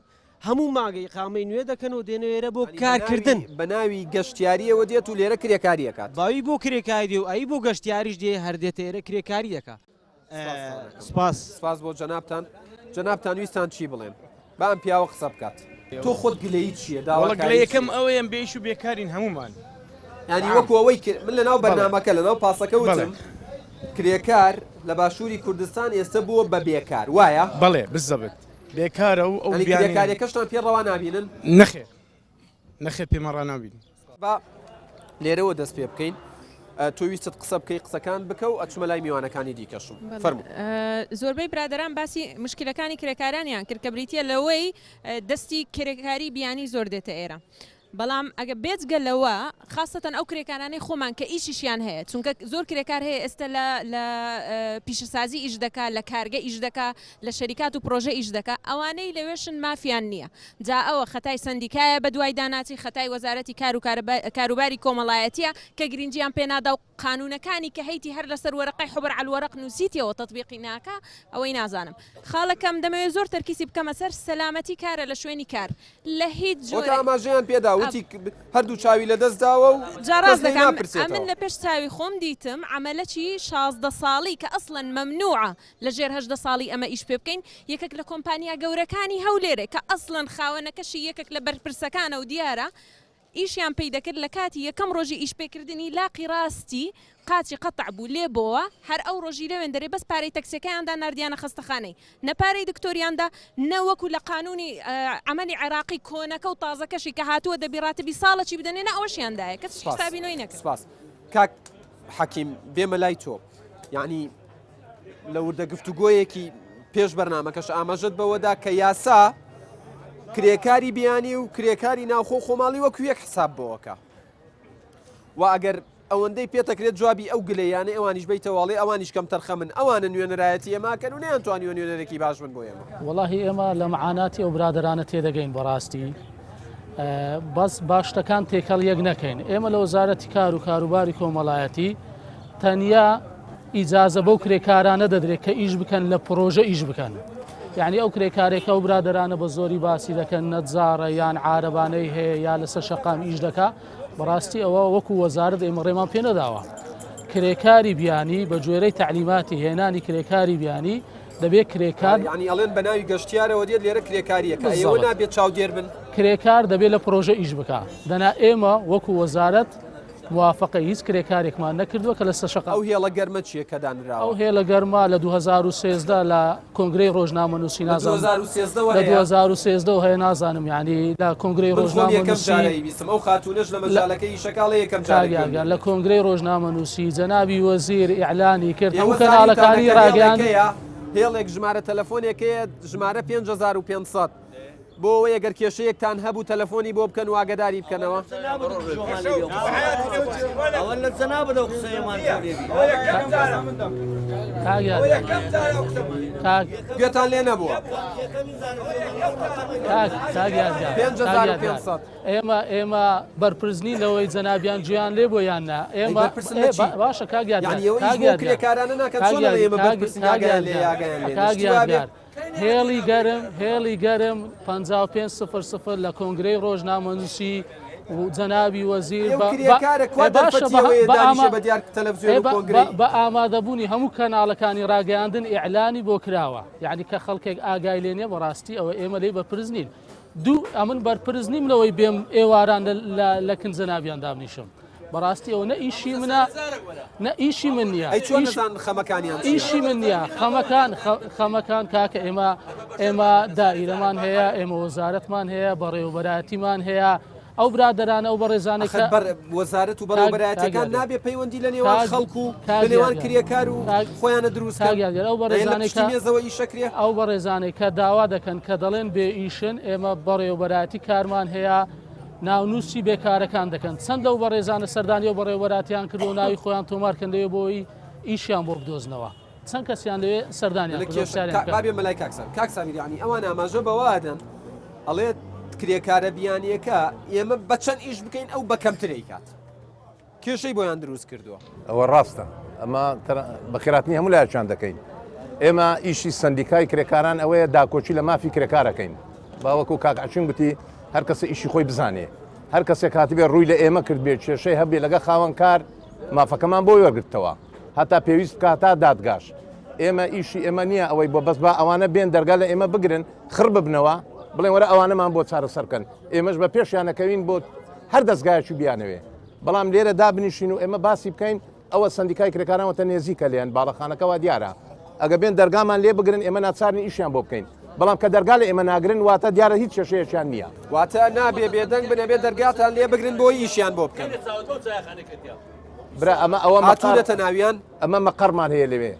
هەموو مانگە ئیقامەی نوێ دەکەن و دێنە ئێرە بۆ کارکردن. بە ناوی گەشتیارییەوە دێت و لێرە کرێکاری ئەکات. باوی بۆ کرێکاری دێ و ئەی بۆ گەشتیاریش دێ هەر دێتە ئێرە کرێکاری دەکا. سپاس. سپاس بۆ جەنابتان. جەنابتان ویستان چی بڵێن؟ با ئەم پیاوە قسە بکات. تۆ خۆت گلەییت چییە؟ وەڵا داواکاریت گلەیەکەم چییە؟ ئەوەیە بێ ئیش و بێکارین هەموومان. یانی عام. وەکو ئەوەی کرد من لەناو بەڵێ. بەرنامەکە لەناو پاسەکە بەڵێ. وتم کرێکار لە باشووری کوردستان ئێستە بووە بە بێکار وایە؟ بەڵێ بزەبت بێکارە و ئەو یانی بیانییە. کرێکاریەکەشتان پێ ڕەوا نابینن؟ نەخێر نەخێر پێمان ڕانابینن. با لێرەوە دەست پێ بکەین. تۆ ویستت قسە بکەی قسەکان بکە و ئەچمە لای میوانەکانی دیکەشم. فەرموو. زۆربەی برادەران باسی مشکلەکانی کرێکارانیان کرد کە بریتییە لەوەی دەستی کرێکاری بیانی زۆر دێتە ئێرە. بەڵام ئەگە بێجگە لەوە خاسەتەن ئەو کرێکارانەی خۆمان کە ئیشیشیان هەیە چونکە زۆر کرێکار هەیە ئێستا لە لە پیشەسازی ئیش دەکا لە کارگە ئیش دەکا لە شەریکات و پرۆژە ئیش دەکا ئەوانەی لەوێشن مافیان نییە جا ئەوە خەتای سەندیکایە بە دوایدا ناچی خەتای وەزارەتی کار و کاروباری کۆمەڵایەتیە کە گرنگیان پێ نادا و قانونەکانی کە هەیتی هەر لەسەر وەرەقەی حبر عەلوەرەق نوسیتیەوە تەتبیقی ناکا ئەوەی نازانم خاڵەکەم دەمەوێ زۆر تەرکیزی بکەمە سەر سەلامەتی کارە لە شوێنی کار لە هیچ وەک جۆرێک ئاماژەیان پێدا وتی هەردوو چاوی لەدەست داوە و جا کەس ڕاست لێی دەکەم ئەمن ناپرسێتەوە. لە پێش چاوی خۆم دیتم عەمەلەکی 16 ساڵی کە ئەسڵەن مەمنوعە لە ژێر 18 ساڵی ئەمە ئیش پێ بکەین یەکەک لە کۆمپانیا گەورەکانی هەولێرێ کە ئەسڵەن خاوەنەکەشی یەکەک لە بەرپرسەکانە و دیارە ئیشیان پێی دەکرد لە کاتی یەکەم ڕۆژی ئیش پێکردنی لاقی ڕاستی قاچی قەتع بوو لێ بۆوە هەر ئەو ڕۆژی لەوێندەرێ بەس پارەی تەکسیەکەیان دا ناردیانە خەستەخانەی نە پارەی دکتۆریان دا نە وەکو لە قانونی عەمەلی عێراقی کۆنەکە و تازەکەشی کە هاتووە دەبی ڕاتبی ساڵەکی بدەنێ نە ئەوەشیان دایە کەسیش سپاس حسابی نۆی نەکرد. سپاس کاک حەکیم بێمە لای تۆ یعنی لە وردە گفتوگۆیەکی پێش بەرنمەکەش ئاماژەت بەوەدا کە یاسا کرێکاری بیانی و کرێکاری ناوخۆ خۆماڵی وەکو یەک حساب بۆەکە و ئەگەر ئەوەندەی پێتەکرێت جوابی ئەو گلەیانەی ئەوانیش بەیتەوە ئەڵێ ئەوانیش کەمتەرخەمن ئەوانە نوێنەرایەتی ئێمە ئەکەن و نەیانتوانیوە نوێنەرێکی باش بن بۆ ئێمە. وەڵاهی ئێمە لە معاناتی ئەو برادەرانە تێدەگەین بەڕاستی بەس با شتەکان تێکەڵ یەک نەکەین ئێمە لە وەزارەتی کار و کاروباری کۆمەڵایەتی تەنیا ئیجازە بەو کرێکارانە دەدرێت کە ئیش بکەن لە پرۆژە ئیش بکەن یعنی ئەو کرێکارێکە و برادەرانە بە زۆری باسی دەکەن نەجارە یان عارەبانەی هەیە یا لەسەر شەقام ئیش دەکا بەڕاستی ئەوە وەکو وەزارەت ئێمە ڕێمان پێ نەداوە. کرێکاری بیانی بە گوێرەی تەعلیماتی هێنانی کرێکاری بیانی دەبێت کرێکار یعنی ئەڵێن بە ناوی گەشتیارەوە دێت لێرە کرێکاریەکە ئێوە نابێت چاودێر بن کرێکار دەبێت لە پرۆژە ئیش بکا دەنا ئێمە وەکو وەزارەت موافقەی هیچ کرێکارێکمان نەکردووە کە لەسەر شەقام ئەو هێڵە گەرمە چییە کە دانراوە؟ ئەو هێڵە گەرمە لە 2013 لە کۆنگرەی ڕۆژنامەنووسی لە نازانم 2013 وە لە هەیە؟ 2013 وە هەیە نازانم یعنی لە کۆنگرەی من خۆم یەکەم ڕۆژنامەنووسی جارە ئەیبیستم ئەو خاتوونەش لە لە مەجالەکەی ئیشەکە ئەڵێ یەکەم جارە کاک گوێم یادگار لێ لە بێت. کۆنگرەی ڕۆژنامەنووسی جەنابی وەزیر ئیعلانی کرد ئێوە هەموو زانیتانە کەناڵەکانی کە هێڵێک ڕاگەیاند هەیە هێڵێک ژمارە تەلەفۆنێک هەیە ژمارە 5500 بۆ ئەوەی ئەگەر کێشەیەکتان هەبوو تەلەفۆنی بۆ بکەن و ئاگەداری بکەنەوە. گوێتان لێ نەبووە. 5500. ئێمە ئێمە بەرپرس نین لەوەی جەنابیان گوێیان لێ بووە یان نا ئێمە بەرپرسن لە چی؟ باشە کاک یادگار یانی ئێوە ئیش بۆ کرێکارانە ناکەن چۆن ئەڵێ ئێمە بەرپرسین ئاگایان لێ ئاگایان لێ کاک یادگار هێڵی گەرم هێڵی گەرم 55 صفر صفر لە کۆنگرەی ڕۆژنامەنووسی و جەنابی وەزیر ئێوە کرێکارە کوا دەرفەتی ئەوەیە دانیشێ بە دیار تەلەفزیۆن و کۆنگرەی بە ئامادەبوونی هەموو کەناڵەکانی ڕاگەیاندن ئیعلانی بۆ کراوە یعنی کە خەڵکێک ئاگای لێ نییە بەڕاستی ئەوە ئێمە لێی بەرپرس نین دوو ئەمن بەرپرس نیم لەوەی بێم ئێواران لە کن جەنابیان دابنیشم بەڕاستی ئەوە نە ئیشی منە نە ئیشی من نییە ئەی چۆن نەزان خەمەکانیان چییە؟ ئیشی من نییە خەمەکان خەمەکان کاکە ئێمە ئێمە دائیرەمان هەیە ئێمە وەزارەتمان هەیە بەڕێوەبەرایەتیمان هەیە ئەو برادەرانە ئەو بەڕێزانەی ئەخر بەر وەزارەت و بەڕێوەبەرایەتیەکان نابێ پەیوەندی لە نێوان خەڵک و لە نێوان کرێکار و خۆیانە دروست کەن ئەو بەڕێزانەی کە مێزەوە ئیشە کرێ ئەو بەڕێزانەی کە داوا دەکەن کە دەڵێن بێ ئیشن ئێمە بەڕێوەبەرایەتی کارمان هەیە ناونووسی بێکارەکان دەکەن چەند لەو بەڕێزانە سەردانی ئەو بەڕێوەبەراتیان کردو ناوی خۆیان تۆمار کەن لەوێ بۆی ئیشیان بۆ بدۆزنەوە چەند کەسیان لەوێ سەردانیان لە کردووە کێشە پرسیاریان کا- بکەن. با بێمە لای کاک سامیر کاک سامیر یعنی ئەوان ئاماژە بەوە ئەدەن ئەڵێت کرێکارە بیانیەکە ئێمە بە چەند ئیش بکەین ئەو بە کەمتر ئەیکات کێشەی بۆیان دروست کردووە. ئەوە ڕاستە ئەمە بەخێراتنی هەموو لایەکیان دەکەین ئێمە ئیشی سندیکای کرێکاران ئەوەیە داکۆکی لە مافی کرێکارەکەین. با وەکو کاک عەچین گوتی هەر کەسە ئیشی خۆی بزانێ هەر کەسێک هاتبێ ڕووی لە ئێمە کردبێ کێشەی هەبێ لەگە خاوەنکار مافەکەمان بۆ وەرگرتەوە هەتا پێویست بکات تا دادگاش ئێمە ئیشی ئێمە نییە ئەوەی بۆ بەس با ئەوانە بێن دەرگا لە ئێمە بگرن خڕ ببنەوە بڵێن وەرە ئەوانەمان بۆ چارەسەر بکەن ئێمەش بە پێشیانەکەوین بۆ هەر دەستگایەکی بیانەوێ بەڵام لێرە دابنیشین و ئێمە باسی بکەین ئەوە سەندیکای کرێکاران وتە نێزیکە لێن باڵەخانەکە وا دیارە ئەگە بێن دەرگامان لێ بگرن ئێمە ناچارین ئیشیان بۆ بکەین بەڵام کە دەرگا لە ئێمە ناگرن واتە دیارە هیچ کێشەیەکیان نییە. واتە نابێ بێدەنگ بن ئەبێ دەرگاتان لێ بگرن بۆی ئیشیان بۆ بکەن. برا ئەمە ئەوە هاتوونەتە ناویان؟ ئەمە مەقەڕمان هەیە لەوێ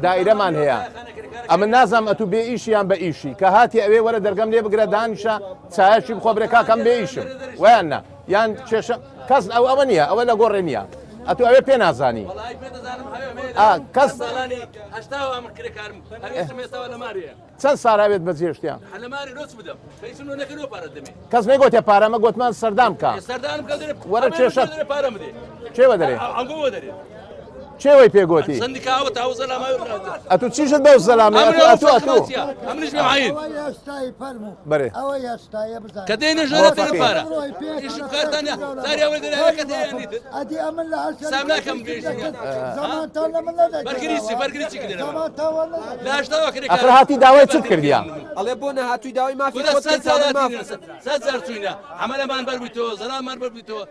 دایرەمان هەیە ئەمن نازانم ئەتوو بێ ئیشی یان بە ئیشی کە هاتی ئەوێ وەرە دەرگەم لێ بگرە دانیشە چایەکی بخۆ برێ کاکەم بێ ئیشم ویان نا یان کێشە کەس ئەو ئەوە نییە ئەوە لە گۆڕێ نییە ئەتو ئەوێ پێ نازانی کەس چەند ساراوێت بەجێشتیان کەس نەیگۆتێ پارە مە گۆتمان سەردان بکە وەرە کێشە کێوە دەرێ کێوەی پێگۆتی ئەتو چیشت بەو زەلامە ئەتو ئەتو بەرێ کە دێنە ژۆرە دێنە پارە ئیش و کارتان نیە جاری ئەوەی دەرێ کە دێنە دیتر ئەدی ئەمن لە هەر حساب ناکەم بێژی زەمانتان لە من نەدەکرا بەرگری چی بەرگری چی کردێنە لە هەشتاوە کرێ ئەخر هاتی داوای چت کردیە ئەڵێ بۆ نەهاتووی داوای مافی کورە خۆت سەد کرد جار داوای ماف هاتینە سەد جار چووینە عەمەلەمان بەربوویتەوە زەلامان بەربوویتەوە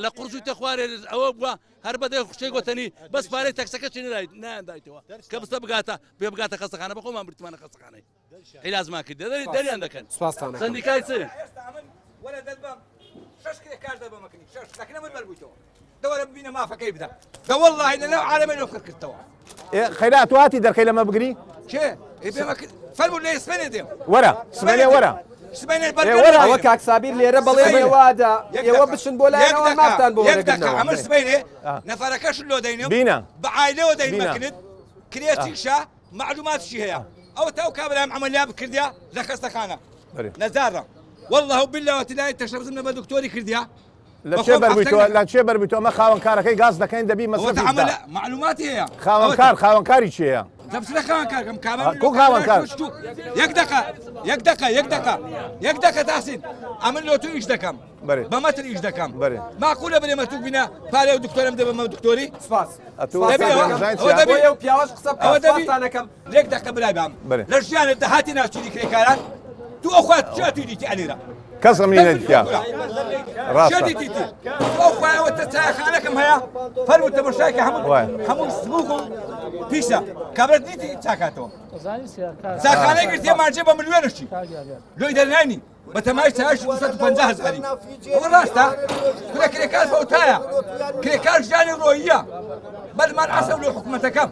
لە قوڕجوویتە خوارێ ئەوە بووە هەر بەدەی خوشتێک وتەنی بەس پارەی تەکسەکەشی نەدایت نایاندایتەوە کە بستە بگاتە پێ بگاتە خەستەخانە بە خۆمان بردمانە خەستەخانەی عیلاجمان کرد دەریان دەکەن سپاستان ئەکەم. سەندیکای چ؟ وەرە دەتبەم شەش کرێکار دەبەمەکنی شەش دەکنە من بەربوویتەوە دەوەرە ببینە مافەکەی بدە دە وەڵڵاهی لەناو عالەمەی لۆ کردتەوە خەیرا تۆ هاتی دەرکەی لەمە بگری کێ فەرموو لێ سبەینێ دێم وەرە سبەینێ وەرە سبەینێ وەرە ئەوە کاک سابیر لێرە بەڵێنی وادە ئێوە بچن بۆ لای ئەوان مافتان بۆ وەرەگرنەوە ئەمە سبەینێ نەفەرەکەش لۆ دەینم بینە بە عایلەوە دەینمەکنت کرێچیشە معلوماتشی هەیە ئەوەتا ئەو کابرایەم عەمەلیا بکردیا لە خەستەخانە نەزارە والله بالله وتلای تەشەبزم بە دکتۆری کردیا لە چێ بەربوویتەوە لە چێ بەربوویتەوە ئەمە خاوەن کارەکەی گاز دەکەین دەبی مەسرەفی بکا. معلوماتی هەیە خاوەنکار خاوەنکاری چێیە دەبچنە خاوەنکارکەم کابرا کو خاوەنکار یەک دقە یەک دقە یەک دقە یەک دقە تاسین ئەمن لۆ تو ئیش دەکەم بە مەتر ئیش دەکەم ماقولە برێ مەتوک بینە پارێ و دکتۆرم دەبمە دکتۆری سپاس پیاوەش قسە بکەم لێک دەقە برای بام لە ژیانت دەهاتی ناوچینی کرێکاران تو ئەو خوات چیا توی دیتی ئەلیرە کەس ئەمنی نەدیتیا ڕاستە دیتی ئەو خوای ئەوە چایخانەکەم هەیە فەرموو تەماشای کە هەموو هەموو سبوک و پیسە کابرا دیتی چاکاتەوە چاخانەی گرتیە مانجێ بە ملیۆنشی لۆی دەرنانی بە تەمای چایش 250 هەزاری ئەوە ڕاستە کورە کرێکار فەوتایە کرێکار ژیانی ڕۆییە بەلمان عەسەو لۆ حکومەتەکەم.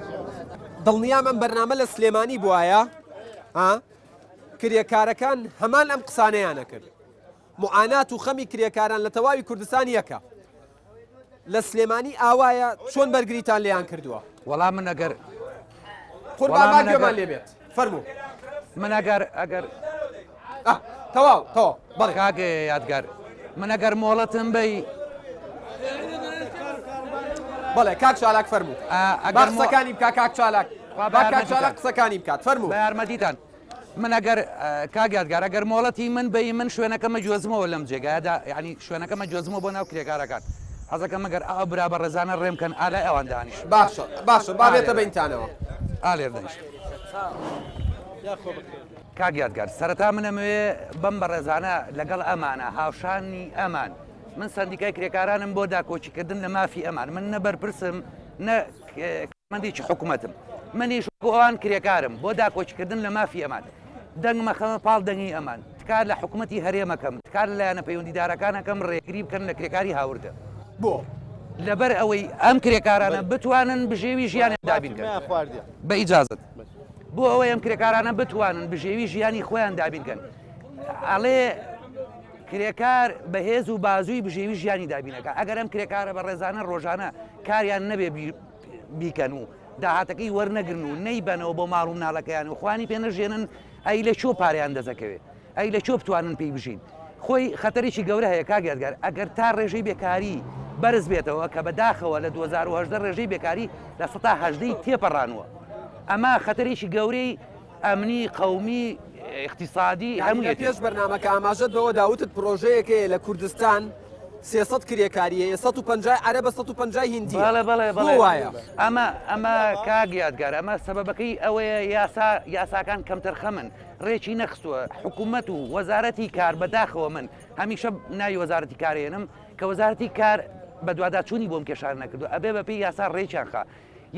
دڵنیام ئەم بەرنامە لە سلێمانی بوایە ها کرێکارەکان هەمان ئەم قسانەیان ئەکرد معانات و خەمی کرێکاران لە تەواوی کوردستان یەکە لە سلێمانی ئاوایە چۆن بەرگریتان لێیان کردووە؟ وەڵا من ئەگەر قوربان با گوێمان لێ بێت فەرموو من ئەگەر ئەگەر تەواو تەواو بەڵێ کاک یادگار من ئەگەر مۆڵەتم بەی بەڵێ کاک چالاک فەرموو ئەگەر قسەکانی بکا کاک چالاک با کاک چالاک قسەکانی بکات فەرموو بە یارمەتیتان من ئەگەر کاک یادگار ئەگەر مۆڵەتی من بەی من شوێنەکەمە گوێزمەوە لەم جێگایەدا یعنی شوێنەکەمە گوێزمەوە بۆ ناو کرێکارەکان حەزەکەم ئەگەر ئەو برا بەڕێزانە ڕێم کەن ئالای ئەوان دانیشم باشە باشە با بێتە بەینتانەوە ئا لێر دانیشم کاک یادگار سەرەتا من ئەمەوێ بەم بەڕێزانە لەگەڵ ئەمانە هاوشانی ئەمان من سەندیکای کرێکارانم بۆ داکۆکیکردن لە مافی ئەمان من نە بەرپرسم نە کارمەندێکی حکومەتم منیش وەکو ئەوان کرێکارم بۆ داکۆکیکردن لە مافی ئەمان دەنگ مەخەمە پاڵ دەنگی ئەمان تکا لە حکومەتی هەرێمەکەم تکا لە لایەنە پەیوەندیدارەکان ئەکەم ڕێگری بکەن لە کرێکاری هاوردە بۆ؟ لەبەر ئەوەی ئەم کرێکارانە بتوانن بژێوی ژیانیان دابین کەن بە ئیجازەت بۆ ئەوەی ئەم کرێکارانە بتوانن بژێوی ژیانی خۆیان دابین کەن ئەڵێ کرێکار بە هێز و بازووی بژێوی ژیانی دابینەکە ئەگەر ئەم کرێکارە بە ڕێزانە ڕۆژانە کاریان نەبێ بیکەن و داهاتەکەی وەرنەگرن و نەیبەنەوە بۆ ماڵ و مناڵەکەیان و خوانی پێ نەژێنن ئەی لە کوێ پارەیان دەست ئەکەوێ ئەی لە کوێ بتوانن پێی بژین خۆی خەتەرێکی گەورە هەیە کاک یادگار ئەگەر تا ڕێژەی بێکاری بەرز بێتەوە کە بە داخەوە لە 2018 ڕێژەی بێکاری لە سەتا هەژدەی تێپەڕانوە ئەمە خەتەرێکی گەورەی ئەمنی قەومی. ئیقتیسادی یانی لە هەموویەتی. پێش بەرنامەکە ئاماژەت بەوە دا وتت پرۆژەیەک هەیە لە کوردستان 300 کرێکاری هەیە 150 عەرەبە 150 هیندیە بەڵێ بەڵێ بۆ بەڵێ وایە؟ ئەمە ئەمە کاک یادگار ئەمە سەبەبەکەی ئەوەیە یاسا یاساکان کەمتەرخەمن ڕێکی نەخستووە حکوومەت و وەزارەتی کار بەداخەوە من هەمیشە ناوی وەزارەتی کار ئێنم کە وەزارەتی کار بەدواداچوونی بۆم کێشانە نەکردووە ئەبێ بەپێی یاسا ڕێکیان خا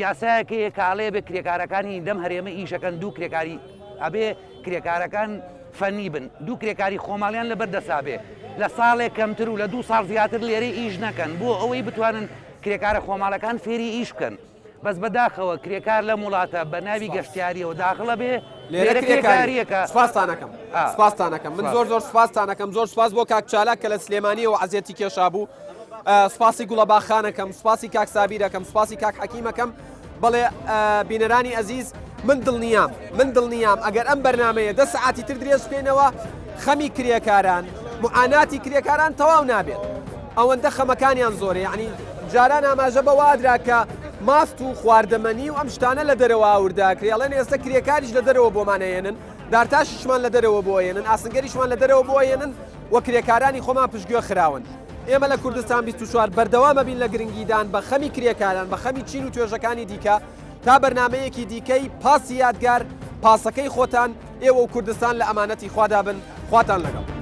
یاسایەک هەیە کە ئەڵێ ئەبێ کرێکارەکانی لەم هەرێمە ئیشەکەن دوو کرێکاری ئەبێ کرێکارەکان فەنی بن دوو کرێکاری خۆماڵیان لەبەر دەسا بێ لە ساڵێک کەمتر و لە دوو ساڵ زیاتر لێرەی ئیش نەکەن بۆ ئەوەی بتوانن کرێکارە خۆماڵەکان فێری ئیش بکەن بەس بەداخەوە کرێکار لەم وڵاتە بە ناوی گەشتیاریەوە داخڵە بێ لێرە کرێکاریەکە سپاستانەکەم سپاستانەکەم من زۆر زۆر سپاستانەکەم زۆر سپاس بۆ کاک چالاک کە لە سلێمانیەوە عەزیەتی کێشابوو سپاسی گوڵەباخانەکەم سپاسی کاک سابیرەکەم سپاسی کاک حەکیمەکەم بەڵێ بینەرانی ئەزیز من دڵنیام من دڵنیام ئەگەر ئەم بەرنمەیە دە سعاتی تر درێژ بکەینەوە خەمی کرێکاران معاناتی کرێکاران تەواو نابێت ئەوەندە خەمەکانیان زۆرە یعنی جاران ئاماژە بە وادرا کە ماست و خواردەمەنی و ئەم شتانە لە دەرەوە ئاورداکرێ ئەڵێن ئێستا کرێکاریش لە دەرەوە بۆمانەیەنن دارتاشیشمان لە دەرەوە بۆ ئەیەنن ئاسنگەریشمان لە دەرەوە بۆ ئەیەنن و کرێکارانی خۆمان پشتگوێ خراون. ئێمە لە کوردستان 24 بەردەوام ئەبین لە گرنگیدان بە خەمی کرێکاران، بە خەمی چین و توێژەکانی دیکە تا بەرنامەیەکی دیکەی پاسی یادگار، پاسەکەی خۆتان، ئێوە و کوردستان لە ئەمانەتی خوادا بن، خواتان لەگەڵ.